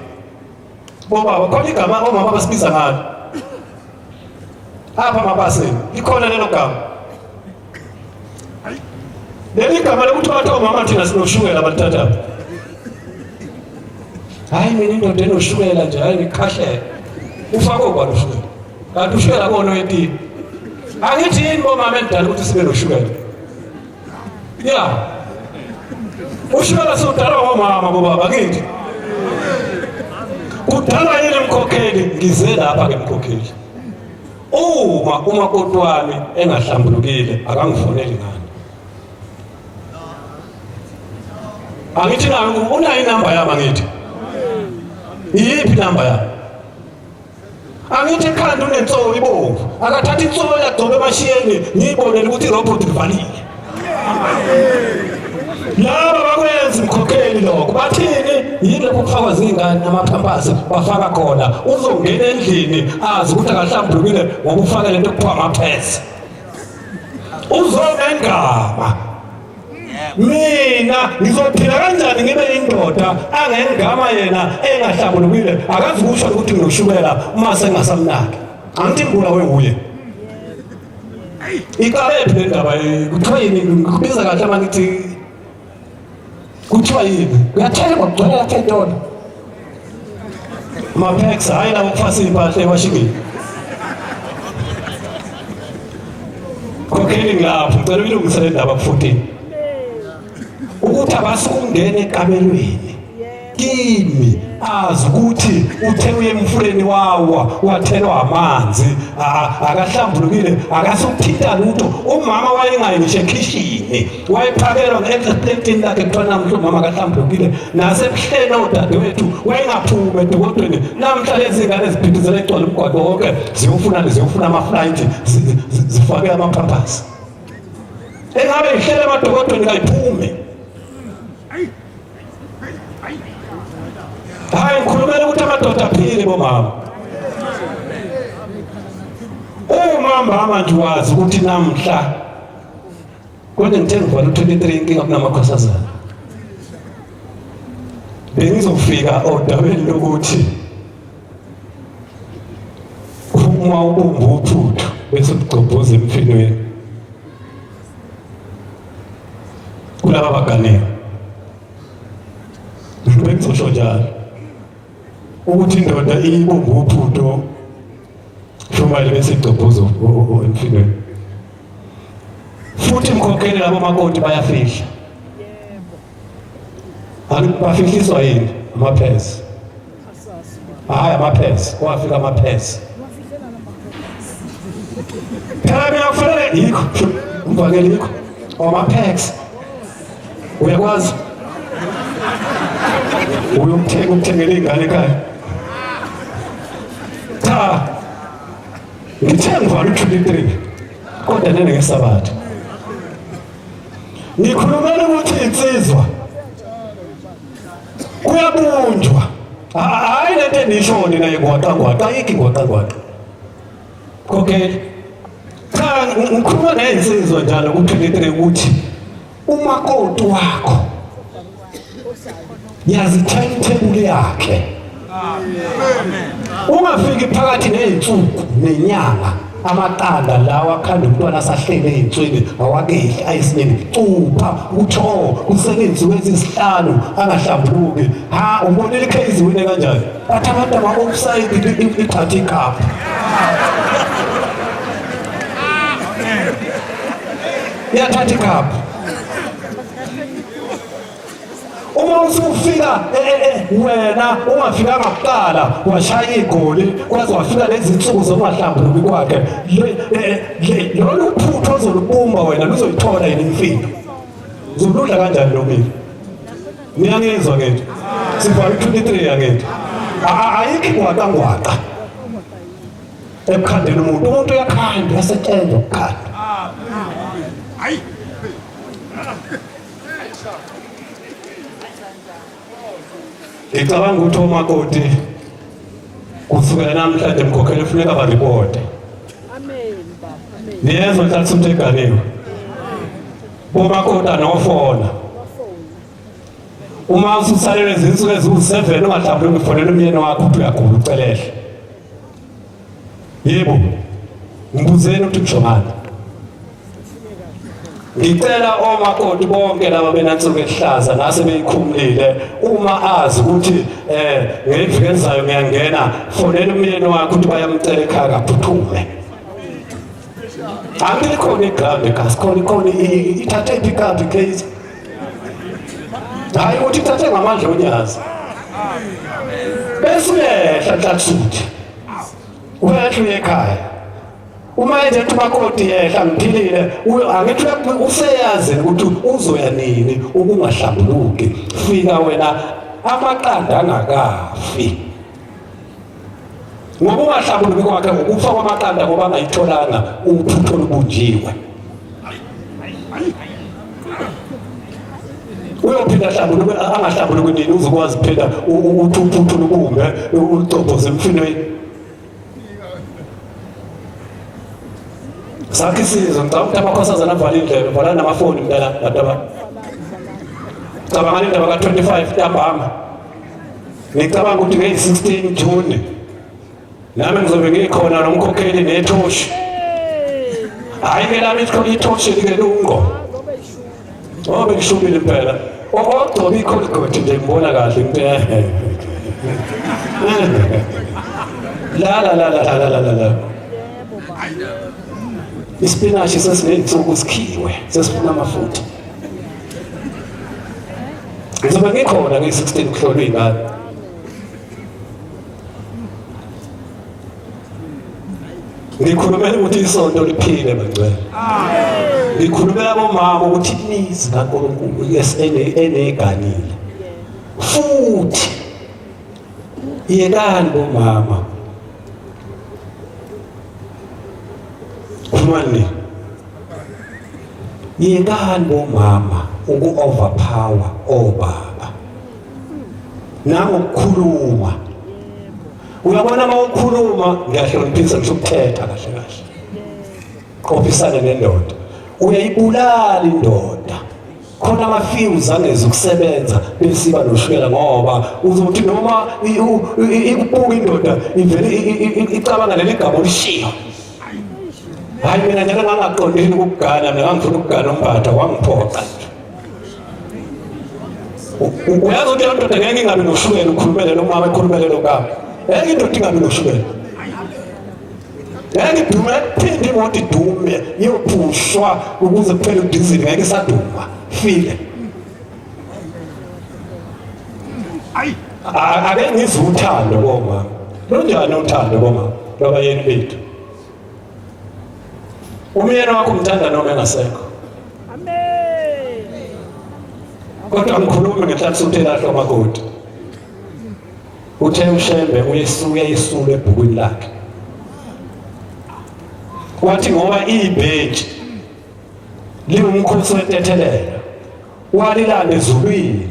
bobaba, khona igama omama abasibiza ngalo apha amabasini, likhona lelo gama. Leli gama lokuthi bathi omama thina sinoshukela balithatha. Hayi mina indoda enoshukela nje, hayi ngikhahlela. Ufake obani ushukela? Kanti ushukela kona oyetini. Angithi yini bomama enidala ukuthi sibe noshukela? Ya. Ushukela siwudalwa ngomama bobaba ngithi. Kudalwa yini mkhokheli? Ngize lapha ke mkhokheli. Uma umakoti wami engahlambulukile akangifoneli ngani? Angithi nayo unayo inamba yami angithi. Iyiphi inamba yami? Angithi ekhanda unensoyi ibomvu. Akathatha insoyi agcobe emashiyeni ngiyibonele ukuthi irobot livalile. Laba bakwenza mkhokheli lokho. Bathini? Yini lokho kufakwa zingane namaphampasi bafaka khona. Uzongena endlini azi ukuthi akahlambulukile ngoba ufake lento ekuthiwa amaphesi. Uzongengama. Mina ngizophila kanjani ngibe indoda angengama yena engahlambulukile? Akazi kusho ukuthi nginoshukela uma sengasamnaki. Angithi ngibula wewuye. Iqalephi le ndaba? Kuthiwa yini? Ngikubiza kahle uma ngithi kuthiwa yini? Uyathengwa kugcwele lapha entolo. Mapex hayi labo kufasa impahla ewashingini. Khokheli ngilapho, ngicela uyilungise le ndaba ku-14. Ukuthi abasukungena ekamelweni kimi azi ukuthi uthe uye emfuleni wawa wathelwa amanzi, akahlambulukile, akasukuthinta lutho. Umama wayengayi ngisho ekhishini, wayephakelwa nge-plantini lakhe kuthiwa namuhla umama akahlambulukile. Nasebuhleni odadewethu wayengaphumi edokodweni. Namhla lezi ngane ziphithizela egcwele umgwaqo wonke ziyofuna ziyofuna ama-flight zifake ama-pampers. Engabe ihlele emadokodweni kayiphume. Hayi ngikhulumela ukuthi amadoda aphile bomama. Uma mama nje wazi ukuthi namhla kodwa ngithe ngivala u-23 inkinga kunamakhosazana. Bengizofika odabeni lokuthi uma ubumba uphuthu bese ugcobhoza emfinweni kulaba baganile. Bengizosho njalo ukuthi indoda iyibumba uphuthu shumayele bese igcobhoza emfinweni. Futhi mkhokheli labo makoti bayafihla. Bafihliswa yini? Amaphesi. Hayi amaphesi, kwafika amaphesi. Phela mina kufanele yikho umvangeli yikho. Wama-packs uyakwazi uyomthenga umthengele iy'ngane ekhaya. Cha, ngithe ngivala u-23 kodwa nene ngesabatha ngikhulumela ukuthi insizwa kuyabunjwa. Hayi lento enisho nina yengwaqa ngwaqa, ayikho ingwaqa ngwaqa. Okay, cha, ngikhuluma nezinsizwa njalo ku-23 ukuthi umakoti wakho yazi timetable yakhe. Ungafiki phakathi nezinsuku nenyanga, amaqanda lawa akhanda umntwana asahlele ey'nswini awakehli ayisinini cupha ukuthi o kuseney'nsuku ezisihlanu angahlambuluki. Ha, ubonile iKaizer wine kanjani? Bathi abantu ama-offside, ithathe ikhapha, iyathatha ikhapha. Uma usufika wena ungafikanga kuqala washaya igoli kwaze wafika lezi nsuku zokungahlambuluki kwakhe, lolu phuthu ozolubumba wena luzoyithola yini imfino? Uzoludla kanjani lo mile? Niyangizwa ngethu? Sivala u-23 yangethu. Ayikho ingwaqa ngwaqa ekukhandeni umuntu. Umuntu uyakhanda, uyasetshenzwa ukukhanda. Ngicabanga ukuthi omakoti kusukela namhlanje mkhokheli funeka baripote. Niyezwa nhlathi umuntu eganiwe bomakoti anofona uma ususalelwe izinsuku eziwu-7 ungahlambuluki, ufonela umyeni wakho ukuthi uyagula, ucelehle. Yebo, ngibuzeni ukuthi kusho ngani. Ngicela omakoti bonke laba benansuku ehlaza nase beyikhumulile, uma azi ukuthi ngeviki elizayo ngiyangena, fonela umyeni wakho ukuthi bayamcela ekhaya, kaphuthume. Angithi likhona iground ekhaya, sikhona, ikhona, ithathe i-pick up case. Hayi ukuthi ithathe ngamandla onyazi bese uyehla nhlathuthi, uyehla uye ekhaya. Uma enje ethi umakoti yehla ngiphilile, angithi useyazi ukuthi uzoya nini ukungahlambuluki. Fika wena amaqanda angakafi, ngoba ungahlambuluki kwakhe ngokufa kwamaqanda, ngoba angayitholanga uphutho olubunjiwe. Uyophinda ahlambuluke angahlambuluki nini? Uzokwazi phela ukuthi uphuthu lubumbe ulucobhoze emfinweni sakhe isizwe. Ngicabanga ukuthi amakhosazana avala indlebe, valani namafoni mntana bantu aba cabangani indaba ka-25 ntambama. Ngicabanga ukuthi ngeyi-16 June nami ngizobe ngikhona nomkhokheli nethoshi. Hhayi ke lami ithoshi like lungo oh bekushubile impela. Ogcoba ikholigodi nje, ngibona kahle impela. La la la la la la la la, isipinashi sesiney'nsuku sikhiwe, sesifuna amafutha. Ngizobe ngikhona ngeyi-16 kuhlolwa iy'ngane. Ngikhulumela ukuthi isonto liphile, bangcwele. Ngikhulumela bomama ukuthi imizi kaNkulunkulu eneganile futhi yekani bomama khulumani, yekani bomama uku-overpower obaba nangokukhuluma. Uyabona, uma ukhuluma, ngiyahloniphisa, ngisho ukuthetha kahle kahle, qophisane nendoda, uyayibulala indoda. Khona ama-fuse angeze ukusebenza besiba noshukela, ngoba uzothi noma ikubuka indoda ivele icabanga leli gama olishiyo. Hayi, mina njalo ngangaqondile ukugana, mina ngangifuna ukugana uMbatha, wangiphoqa nje. Uyazi ukuthi leyo ndoda ngeke ingabi noshukela. Ukhulumele lo mama, ekhulumele lo baba, ngeke indoda ingabi noshukela, ngeke idume, phinde imoto idume, iyophushwa ukuze kuphele udizili, ngeke isaduma file. Ake ngizwe uthando komama, lunjani uthando komama lwabayeni bethu? Umyeni wakho umthanda noma engasekho. Amen. Kodwa ngikhuluma ngenhlanhla elahlwa makoti. Uthe uShembe uyayisula ebhukwini lakhe. Wathi ngoba ibhentshi liwumkhosi wentethelelo walilanda ezulwini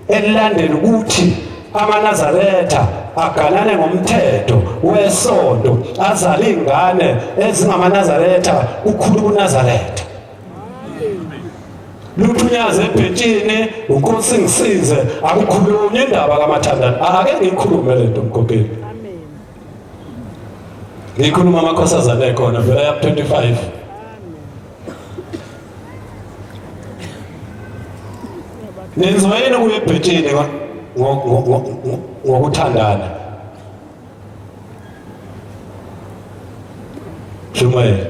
elilandela ukuthi amaNazaretha aganane ngomthetho wesonto azale ingane ezingamaNazaretha kukhulu kuNazaretha luthunyaze ebhentshini unkosi ngisize akukhulunywe indaba kamathandana ake ngiyikhulume lento mgogeli ngikhuluma amakhosazane ekhona vela ya 25 Nenziwa yini kuye ebhentshini ngokuthandana? Shumayela.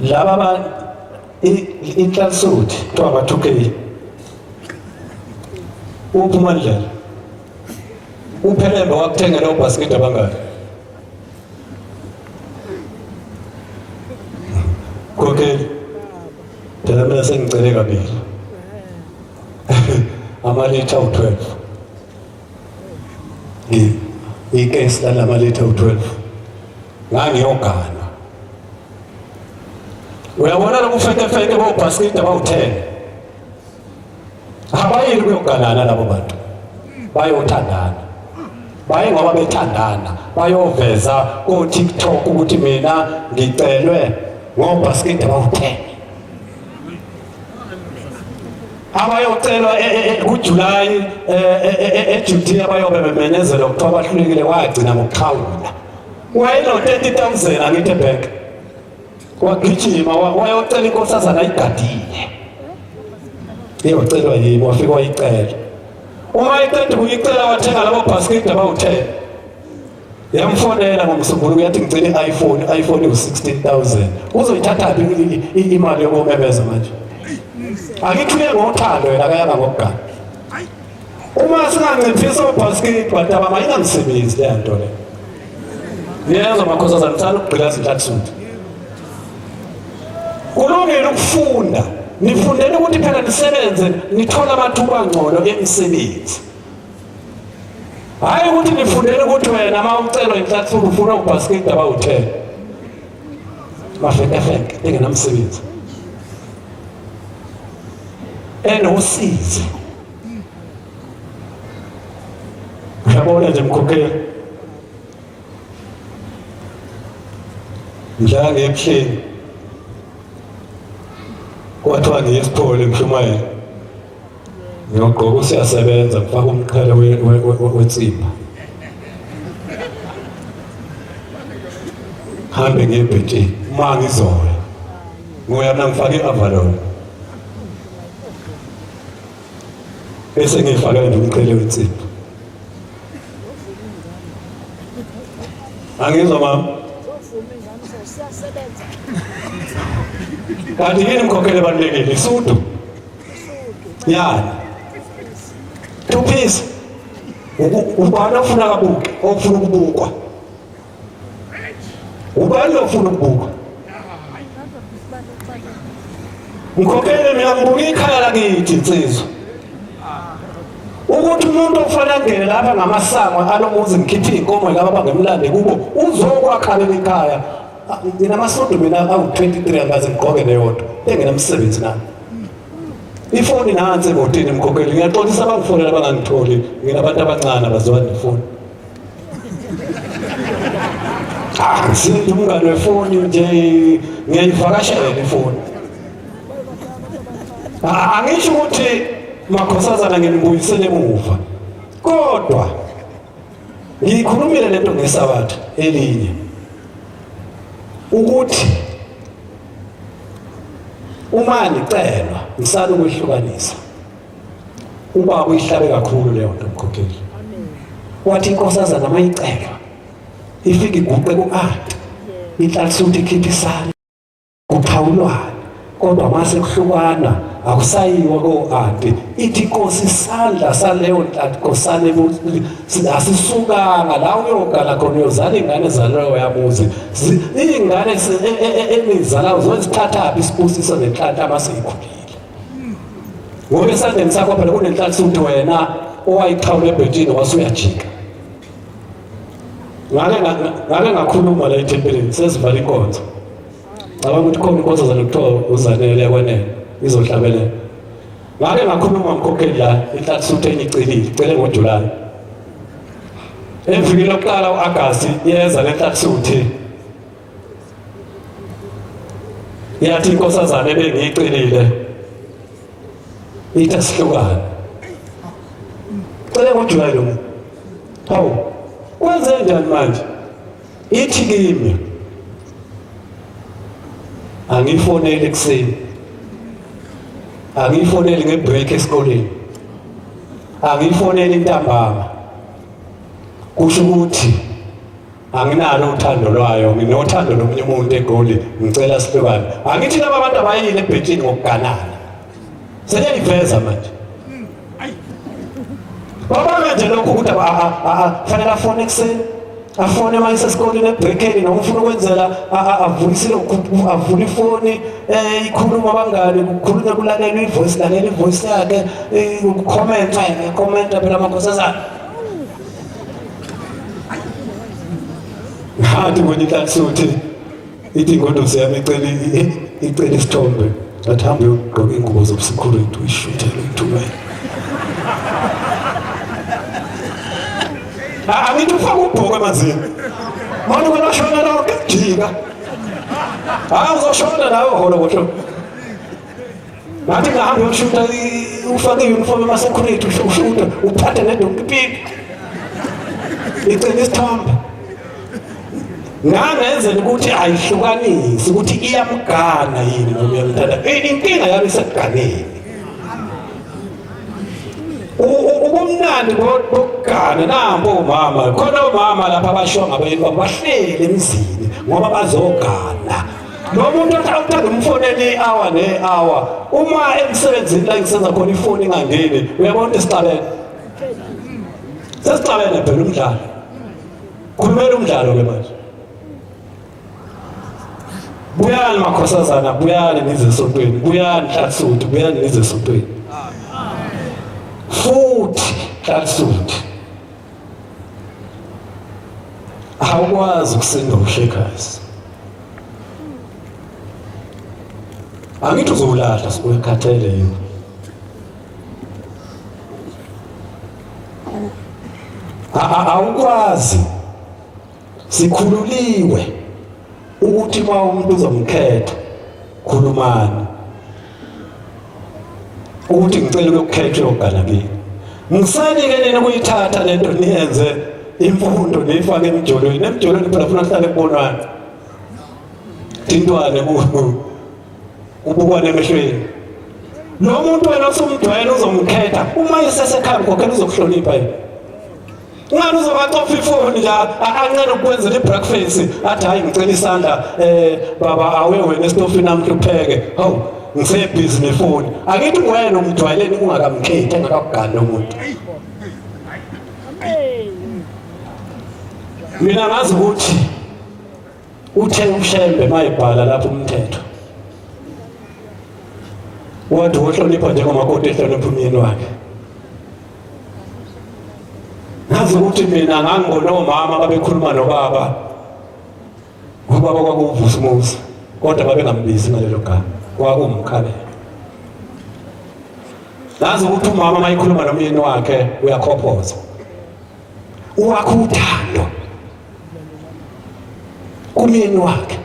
Laba ba inhlansuthi kuthiwa ama-2K. Uphi uMandlela? Uphelembe wakuthengela ubhasikidi abangaki? Khokheli. Phela mina sengicele kabili. Amalitha u12. Ikesi lamalitha u12. Ngangiyogana. Uyabona lokufekefeke bobhasikidi abawu-10. Abayili kuyoganana labo bantu. Bayothandana. Baye ngoba bethandana bayoveza ko TikTok ukuthi mina ngicelwe ngobhasikidi abawu-10. Abayocelwa e, e, e, kuJuly eJudea bayobe bemenyezelwa kuthiwa bahlulekile wagcina ngokuxhawula. Wayeno 30,000 angithi ebank. Wagijima wayocela inkosazana ayigadile. Iyocelwa yimi wafika wayicela. Uma eqeda ukuyicela wathenga labo bhasikidi abawu-10. Yamfonela ngomsombuluko yathi ngicela i-iPhone, i-iPhone iwu-16,000. Uzoyithathaphi imali yokumemeza manje? Akithi uye ngothando yena akayanga ngokugana. Uma singanciphisa obhasikidi badaba mayingamsebenzi leya nto leyo. Niyezwa makhosazana ngithanda ukugqilaza inhlathululo. Kulungile ukufunda. Nifundele ukuthi phela nisebenze nithole amathuba angcono emisebenzi. Hayi ukuthi nifundele ukuthi wena uma ucelwa inhlathululo ufuna ubhasikidi abawu-10. Mafekefeke engenamsebenzi. Enosizi. Uyabona nje mkhokheli. Ngidlala ngebuhleni. Kwathiwa ngiye esiphole ngishumayela. Ngiyogqoka usiyasebenza ngifaka umqhele wensipha. Hambe ngiye ebhentshini uma ngizoya. Ngoya mina ngifake i-avalon. Bese ngiyifakela nje umqhele wensipha. Angizwa mama. Kanti yini mkhokhelo ebalulekile? Isudu. Yani. Two piece. Ubani ofuna kabuke, ofuna ukubukwa. Ubani ofuna ukubukwa? Ngikhokhele mina ngibuka ikhaya lakithi insizwa. Ukuthi umuntu ofanele angene lapha ngamasango alomuzi ngikhiphe iy'nkomo laba bangemlande kubo uzokwakha leli khaya. Nginamasudu mina awu-23 angaze ngigqoke neyodwa engenamsebenzi nami. Ifoni nansi emotini mkhokheli ngiyaxolisa abangifonela abangangitholi nginabantu abancane abaziwa nefoni. Ah, sinto umngane wefoni nje ngiyayivakashela ifoni. Angisho ukuthi makhosazana nginibuyisele emuva. Kodwa ngiyikhulumile lento ngesabatha elinye ukuthi uma nicelwa ngisala ukwehlukanisa ubaba uyihlabe kakhulu leyo nto mkhokheli wathi inkosazana mayicelwa ifike iguqe ku-anti inhlansuthi ikhiphe isandla kuxhawulwane kodwa mase kuhlukana akusayiwa ko-anti ithi inkosi isandla saleyo nkosana asisukanga la uyogana khona uyozala iy'ngane zaloyo yamuzi iy'ngane e, e, e, enizalayo zozithathaphi isibusiso nenhlanhla uma seyikhulile. Ngoba esandleni sakho phela kunenhlanhla wena owayixhawula ebhentshini wase uyajika. Ngake ngake ngakhuluma la ethempelini sesivala inkonzo. Cabanga ukuthi khona inkosazana kuthiwa uZanele yakwanele izohlabelela. Ngake ngakhuluma ngikhokheli la inhlanhla enye icelile, icele ngoJuly. Evikini lokuqala u-Agasti yeza le nhlalisuthi yathi inkosazana ebengiyicelile ithi asihlukane. Cele ngoJuly lo muntu. Hawu, kwenze njani manje? Ithi kimi angifoneli ekuseni, angifoneli ngebreak esikoleni, angifoneli ntambama. Kusho ukuthi anginalo uthando lwayo, nginothando lomunye umuntu eGoli, ngicela sihlukane. Angithi laba bantu abayile ebhentshini ngokuganana, seliyayiveza manje. Babona nje lokhu ukuthi fanele afone ekuseni, afone uma esesikoleni ebreakeni, noma ufuna ukwenzela avulisile avule ifoni um ikhuluma abangani, kukhulunywe kulalelwe ivoice, lalela ivoice yakhe, ukukhomenta khomenta phela amakhosazana. Ngathi kwenye inhlanhla ithi ingoduso yami icela icela isithombe, ngathi hambe uyogqoka iy'ngubo zobusecurity uyishuthele uyithumele. Angithi ufake ubhoko emanzini manje wena shona lonke jika, hayi uzoshona nawe holo bohlo. Ngathi ngahamba uyoshutha ufake i-uniform ema-security ushuthe uphathe nedonki pipi icela isithombe. Ngangenzela ukuthi ayihlukanisi ukuthi iyamgana yini noma iyamthanda. Inkinga yami isekuganeni. Ubumnandi bokugana nampo omama, khona omama lapha abashiwa ngabayeni babo bahleli emzini ngoba bazogana. Lo muntu othanda umfonela i-hour ne-hour, uma emsebenzini la ngisenza khona ifoni ingangeni, uyabona ukuthi sixabene. Sesixabene phela umdlalo. Khulumela umdlalo ke manje. Buyani makhosazana, buyani nize esontweni, buyani Hlatsuthi, buyani nize esontweni. Futhi Hlatsuthi awukwazi ukusinda uhlekazi. Angithi uzowulahla uyakhathele yini? Awukwazi, sikhululiwe ukuthi uma umuntu uzomkhetha khulumani ukuthi ngicela ukuyokhethwa yogana kini. Ngisani-ke nina ukuyithatha lento niyenze imfundo niyifake emjolweni. Emjolweni phela funa kuhlale kubonwana, thintwane ubukwane emehlweni. Lo muntu wena osumjwayele uzomkhetha, uma esesekhaya mkhokhela uzokuhlonipha yena. Ungani uzobacofa ifoni nje anqene ukwenzela ibreakfast, athi hayi ngicela isandla baba awe wena esitofini namhla upheke. Hawu ngisebhizi nefoni. Akithi wena umjwayeleni ungakamkhethi engakakugani lo muntu. Mina ngazi ukuthi uthe uShembe mayibhala lapho umthetho wathi wohlonipha njengomakoti ehlonipha umyeni wakhe. Ngazi ukuthi mina ngangibona omama babekhuluma nobaba, ubaba kwakuwuVusumuzi, kodwa babengambizi ngalelo gama, kwakuwumkhabela. Ngazi ukuthi umama mayikhuluma nomyeni wakhe uyakhophoza, uwakha uthando kumyeni wakhe.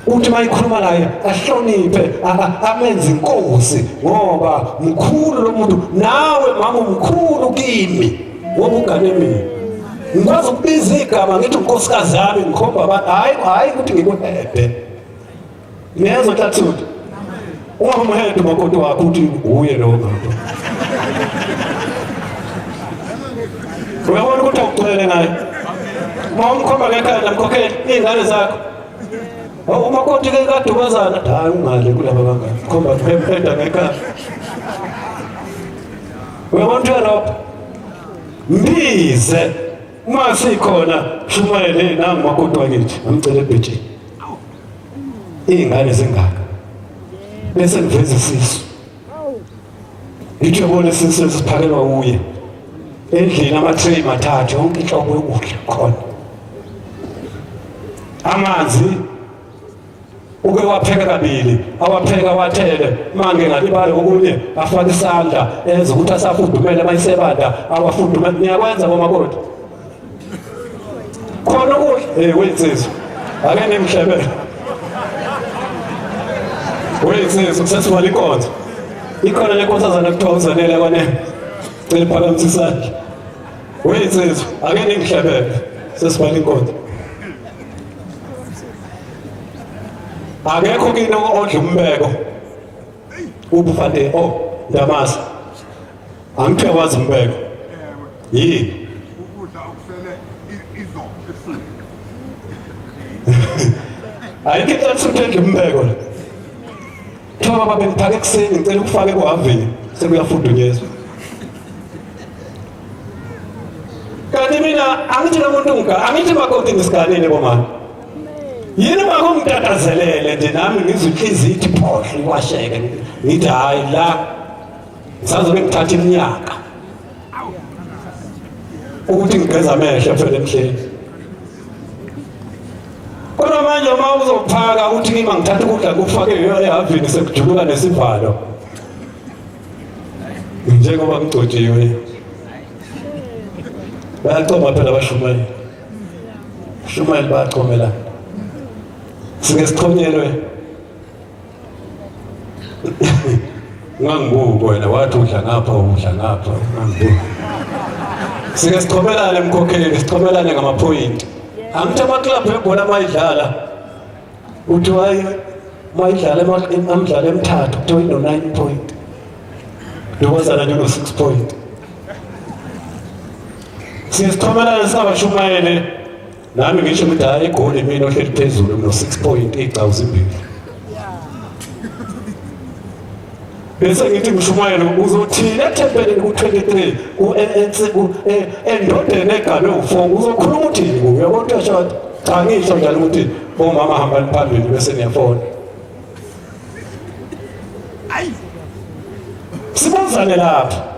Uthi mayikhuluma naye ahloniphe, amenze inkosi, ngoba mkhulu lo muntu, nawe mama umkhulu kimi ngoba ugane mina. Ngikwazi ukubiza igama ngithi unkosikazi yami, ngikhomba abantu, hayi hayi ukuthi ngikuhede. Ngiyezwa Hlathuthi, ungamhede umakoti wakho uthi uye lo muntu. Uyabona ukuthi awugcwele ngaye. Uma umkhomba ngekhanda mkhokhele iy'ngane zakho. Umakoti ke kadubazana, hayi ungale kulaba bangani. Khomba mheda ngekhanda. Uyabona ukuthi uyarobha. Mbize uma sikhona shumayele nangu umakoti wakithi, amcele ebhejini. Iy'ngane zingaka. Bese ngiveza isisu. Ngithi uyabona isisu esiphakelwa uye. Endlini ama-tray mathathu yonke inhlobo yokudla khona. Amanzi uke wapheka kabili awapheka wathele mange ngalibali okunye afake isandla enze ukuthi asafudumele mayisebanda awafudumele niyakwenza bomakoti khona ukudla eh weyinsizwa ake nimhlebele weyinsizwa kusesivala inkonzo ikhona le nkosazana kuthiwa uzanele kwane cela phakamise isandla weyinsizwa ake ningihlebele sesivala inkonzo akekho kini odla umbeko ubufade oh ndamasa angithe wazi umbeko yini ukudla okusele izolo ebusuku ayikho into ethi edla umbeko la kuthiwa baba bengiphake ekuseni ngicela ukufake kuhavini sekuyafudunyezwa kanti mina angithi lo muntu ngika angithi makoti ngisiganile bomama yini makungitatazelele nje nami ngizwe inhliziyo ithi phohle iwasheke ngithi hhayi la ngisazobe ngithatha iminyaka ukuthi ngigeza amehlo phela emhleni kodwa manje uma uzophaka uthi ngima ngithatha ukudla kufake ehavini sekujuluka nesivalo njengoba ngigcotshiwe bayacoma phela abashumayeli shumayeli bayacomela sike sichonyelwe ungangibuki wena wathi udla ngapha udla ngapha ungangibuki sike sichomelane mkhokheli sichomelane ngamaphoyinti angithi amaklabhu ebhola mayidlala uthi waye mayidlala amdlalo emithathu kuthiwa ino-nine point ntokozana nje uno-six point siyesixhumelana singabashumayele nami ngisho ukuthi hhayi igoli mina ohleli phezulu ngino-six point iy'gcawu zimbili bese ngithi ngishumayele uzothini ethempelini ku-23 endodeni eganwe u-4 uzokhuluma uthini kuyo uyabona ukuthi uyashada cha ngisho njalo ukuthi bomama hambani phambili bese niyafona sibuzane lapha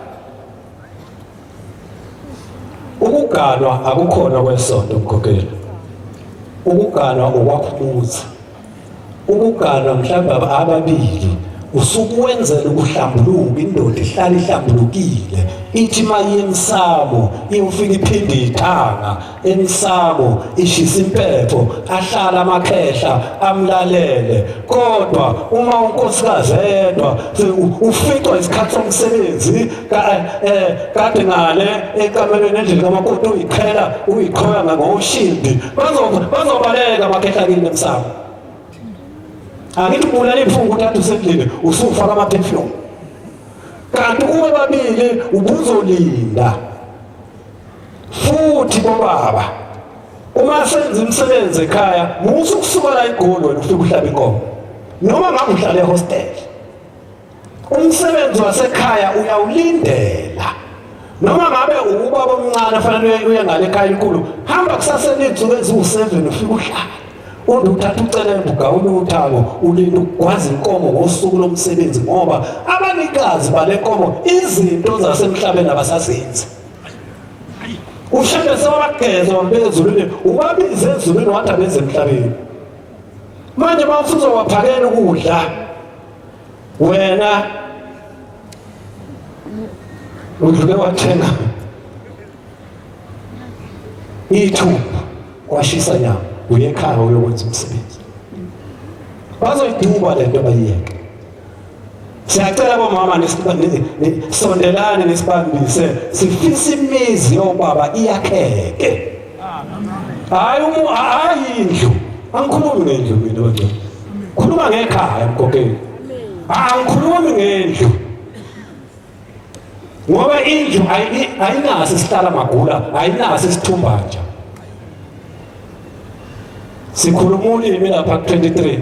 ukuganwa akukhona kwesonto mkhokheli ukuganwa okwakho umuzi ukuganwa mhlawumbe ababili usukwenzela ukuhlambuluka indoda ihlala ihlambulukile ithi maye emsamo iyofika iphinde ithanga emsamo ishisa impepho ahlala amakhehla amlalele kodwa uma unkosikazi yedwa uficwa isikhathi somsebenzi eh, kade ngale ekamelweni endlini kamakoti uyiqhela uyiqhoya ngoshindi bazobaleka amakhehla kini emsamo angithi ubulala iphunga uthatha usendlini usufaka ama-perfume kanti kube babili ubuzolinda futhi bobaba uma senza imisebenzi ekhaya musa ukusuka la igoli wena ufike uhlaba inkomo noma ngabe uhlala ehostel umsebenzi wasekhaya uyawulindela noma ngabe ubaba omncane fanele uye ngale ekhaya elikhulu hamba kusaseni iy'nsuku eziwu-seven ufike uhlale undi uthatha ucelembe ugawule uthango ulinde ukugwaza inkomo ngosuku lomsebenzi ngoba abanikazi bale nkomo izinto zasemhlabeni abasazenzi ushembe sewabageza wambeka ezulwini ubabize ezulwini wathi abeze emhlabeni manje uma usuzowaphakela ukudla wena udlule wathenga ithumbu washisa nyama uye ekhaya uyokwenza umsebenzi bazoyiduba le nto bayiyeke siyacela bomama sondelane nisibambise sifisa imizi yobaba iyakheke hayi umu hayi indlu angikhulumi ngendlu mina bangcwele khuluma ngekhaya mgogeli angikhulumi ngendlu ngoba indlu ayinaso isihlala magula ayinaso isithumbanja sikhuluma ulimi lapha ku-23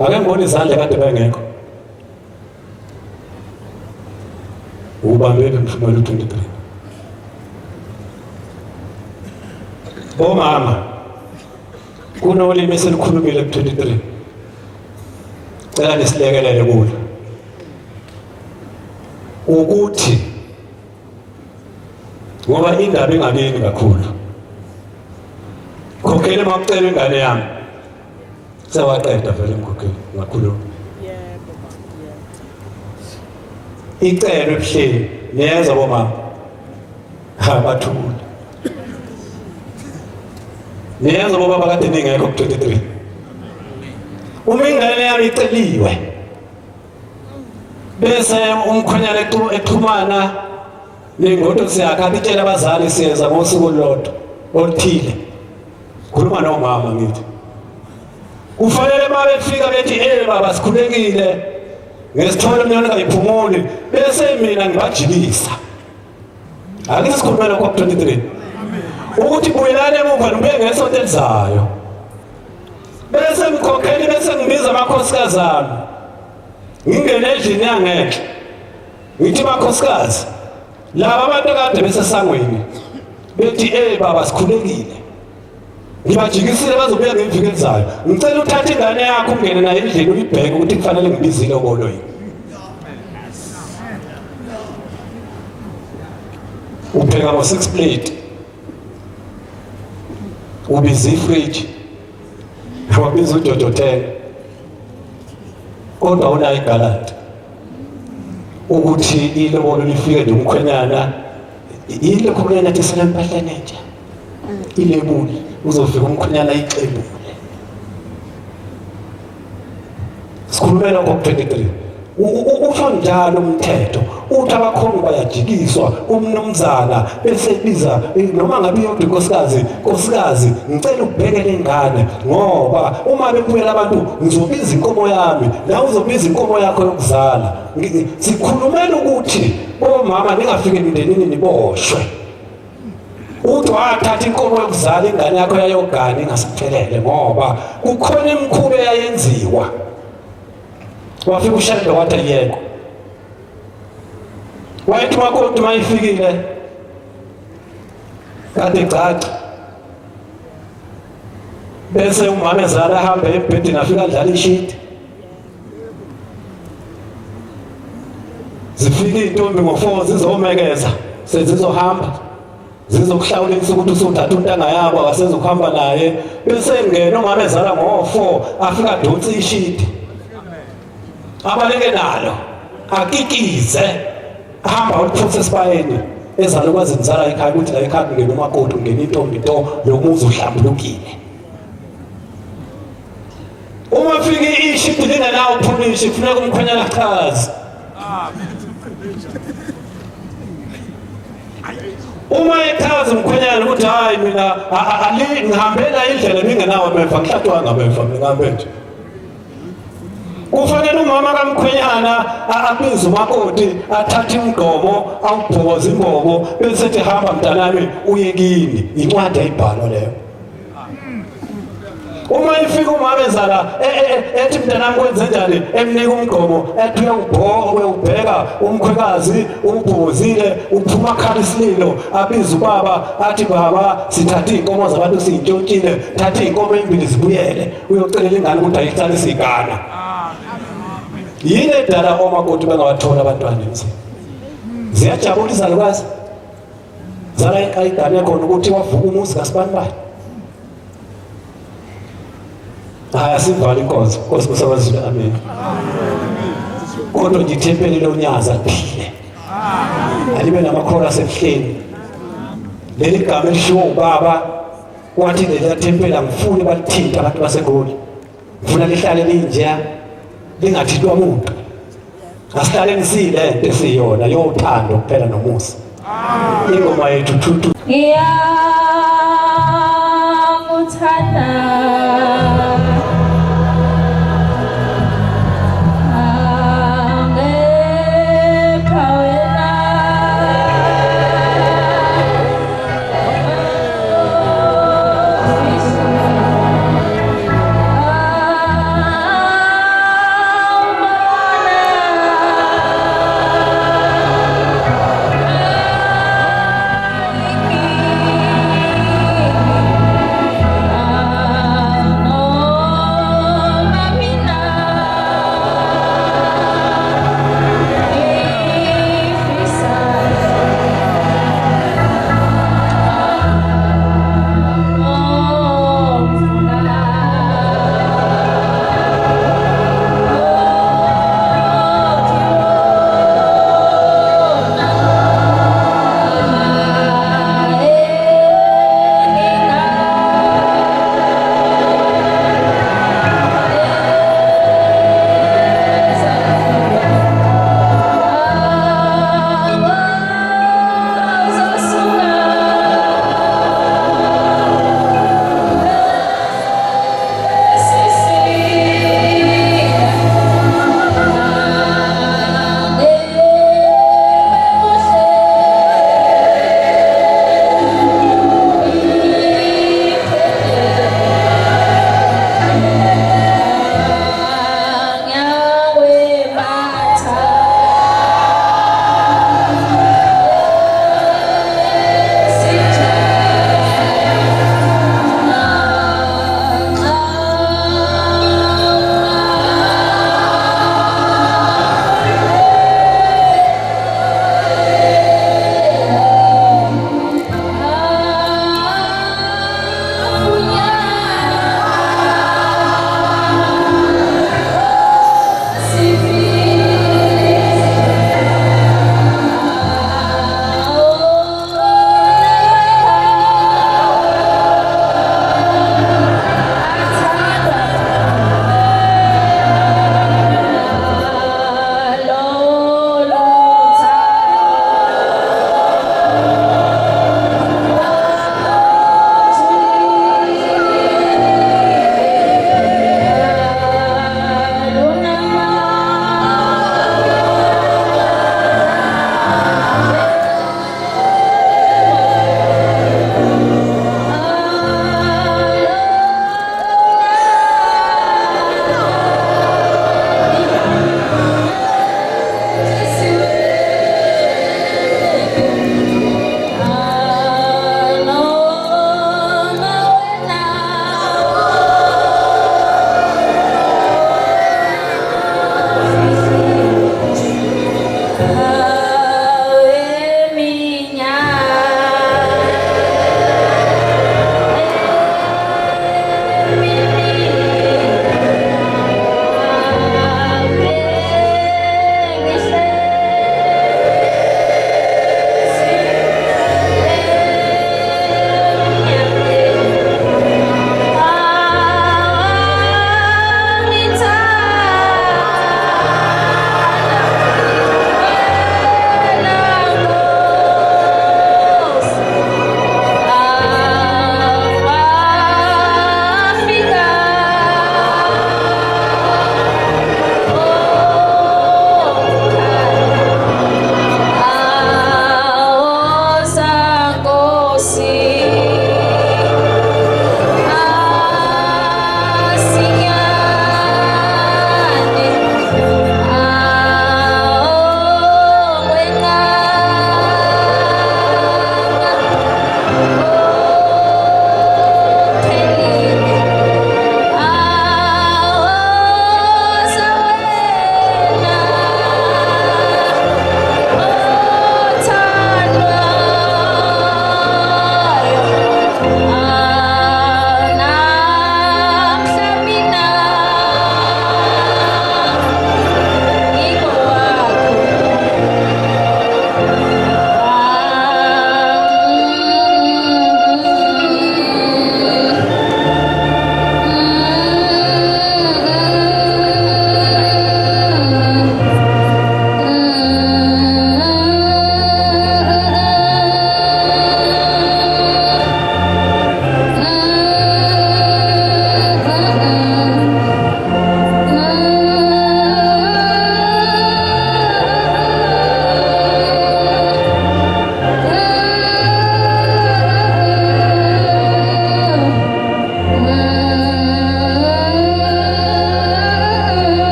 ake ngibone izandla kade bengekho ubambele mshumela u-23 bomama kunolimi eselikhulumile ku-23 Cela nisilekelele kulo. Ukuthi ngoba indaba ingakini kakhulu. Khokhela makucela ingane yami. Sewaqeda vele mkhokheli ngakhuluma. Yebo baba, yebo. Icelwe ebuhleni niyezwa bomama. Ha bathule. Niyezwa bobaba kade ningekho ku-23. Uma ingane yami iceliwe bese umkhwenyana exhumana nengodosi yakhe atshela abazali siyeza ngosuku olulodwa oluthile. Khuluma nomama ngithi. Kufanele uma befika bethi eh baba sikhulekile ngesithole umnyama kayiphumuli bese mina ngibajikisa. Ake sikhulume lokho 23. Ukuthi buyelani emuva nibuye ngesonto elizayo. Bese ngikhokheli bese ngibiza amakhosikazi ami. Ngingene endlini yangenhla. Ngithi makhosikazi laba abantu kade besesangweni bethi eh baba sikhulekile. Ngibajikisile bazobuya ngeviki elizayo. Ngicela uthathe ingane yakho ungene nayo endlini uyibheke ukuthi kufanele ngibizile obolo yini. Upheka ngo-6 plate. Ubiza ifridge. Wabiza uJojo 10. Kodwa unayo igaladi. Ukuthi ilobolo lifike nje umkhwenyana yilokho kuyanathisela empahleni entsha. Ilebuli uzofika umkhwenyana ixebule. Sikhulumela ngo-23. Usho njalo umthetho uthi abakhongi bayajikiswa umnumzana bese biza noma ngabe iyodwa inkosikazi nkosikazi ngicela ubheke lengane ngoba uma bebuyela abantu ngizobiza inkomo yami nawe uzobiza inkomo yakho yokuzala. Sikhulumela ukuthi bomama ningafiki emndenini niboshwe. Uthi wathatha inkomo yokuzala ingane yakho yayogana ingasiphelele ngoba kukhona imikhuba eyayenziwa. Wafika uShembe wathi ayekho. Wayethi umakoti mayifikile kade gcaca. Bese umama ezala ahambe embhedeni afika adlala ishidi. Zifika iy'ntombi ngo-4 zizomekeza sezizohamba zizokuhlawulisa ukuthi usuthatha untanga yabo akasezukuhamba naye bese ngena umama ezala ngo-4 afika adonse ishidi abaleke nalo akikize hamba uliphuthe esibayeni ezalukwazi nizala ekhaya ukuthi la ekhaya kungena umakoti ungena intombi nto lo muzi uhlambulukile. Uma fika ishidi lingenawo uphunishi kufuneka umkhwenyana achaze. Uma echaza umkhwenyana ukuthi hayi mina ngihambela indlela ebingenawo ameva ngihlatshwanga ameva mina ngihambe nje. Kufanele umama kamkhwenyana abize umakoti athathe umgqomo awubhokoze imbobo bese ethi hamba mntanami uye kini. Incwadi ayibhalwa leyo. Uma ifika umama ezala ethi mntanami kwenze njani emnika umgqomo ethi uyawubheka umkhwekazi ubhozile uphuma khala isililo abize ubaba athi baba sithathe iy'nkomo zabantu siy'ntshontshile thatha iy'nkomo ey'mbili zibuyele uyocelela ingane ukuthi ayihlale sigana. Yini edala omakoti bengabathola abantwana emzini? Ziyajabula izalukazi zala ayigane khona ukuthi wavuka umuzi kasibanibani. Hayi asivale inkonzo Nkosi kusabazulu amen. Kodwa nje ithempeli lonyaza liphile. Alibe namakhola asebuhleni. Leli gama elishiwo ubaba wathi leli thempeli angifuni balithinte abantu baseGoli. Ngifuna lihlale linje lingathintwa muntu. Asihlaleni sile nto esiyona yothando kuphela nomusa. Ingoma yethu thuthu. Ngiyakuthanda.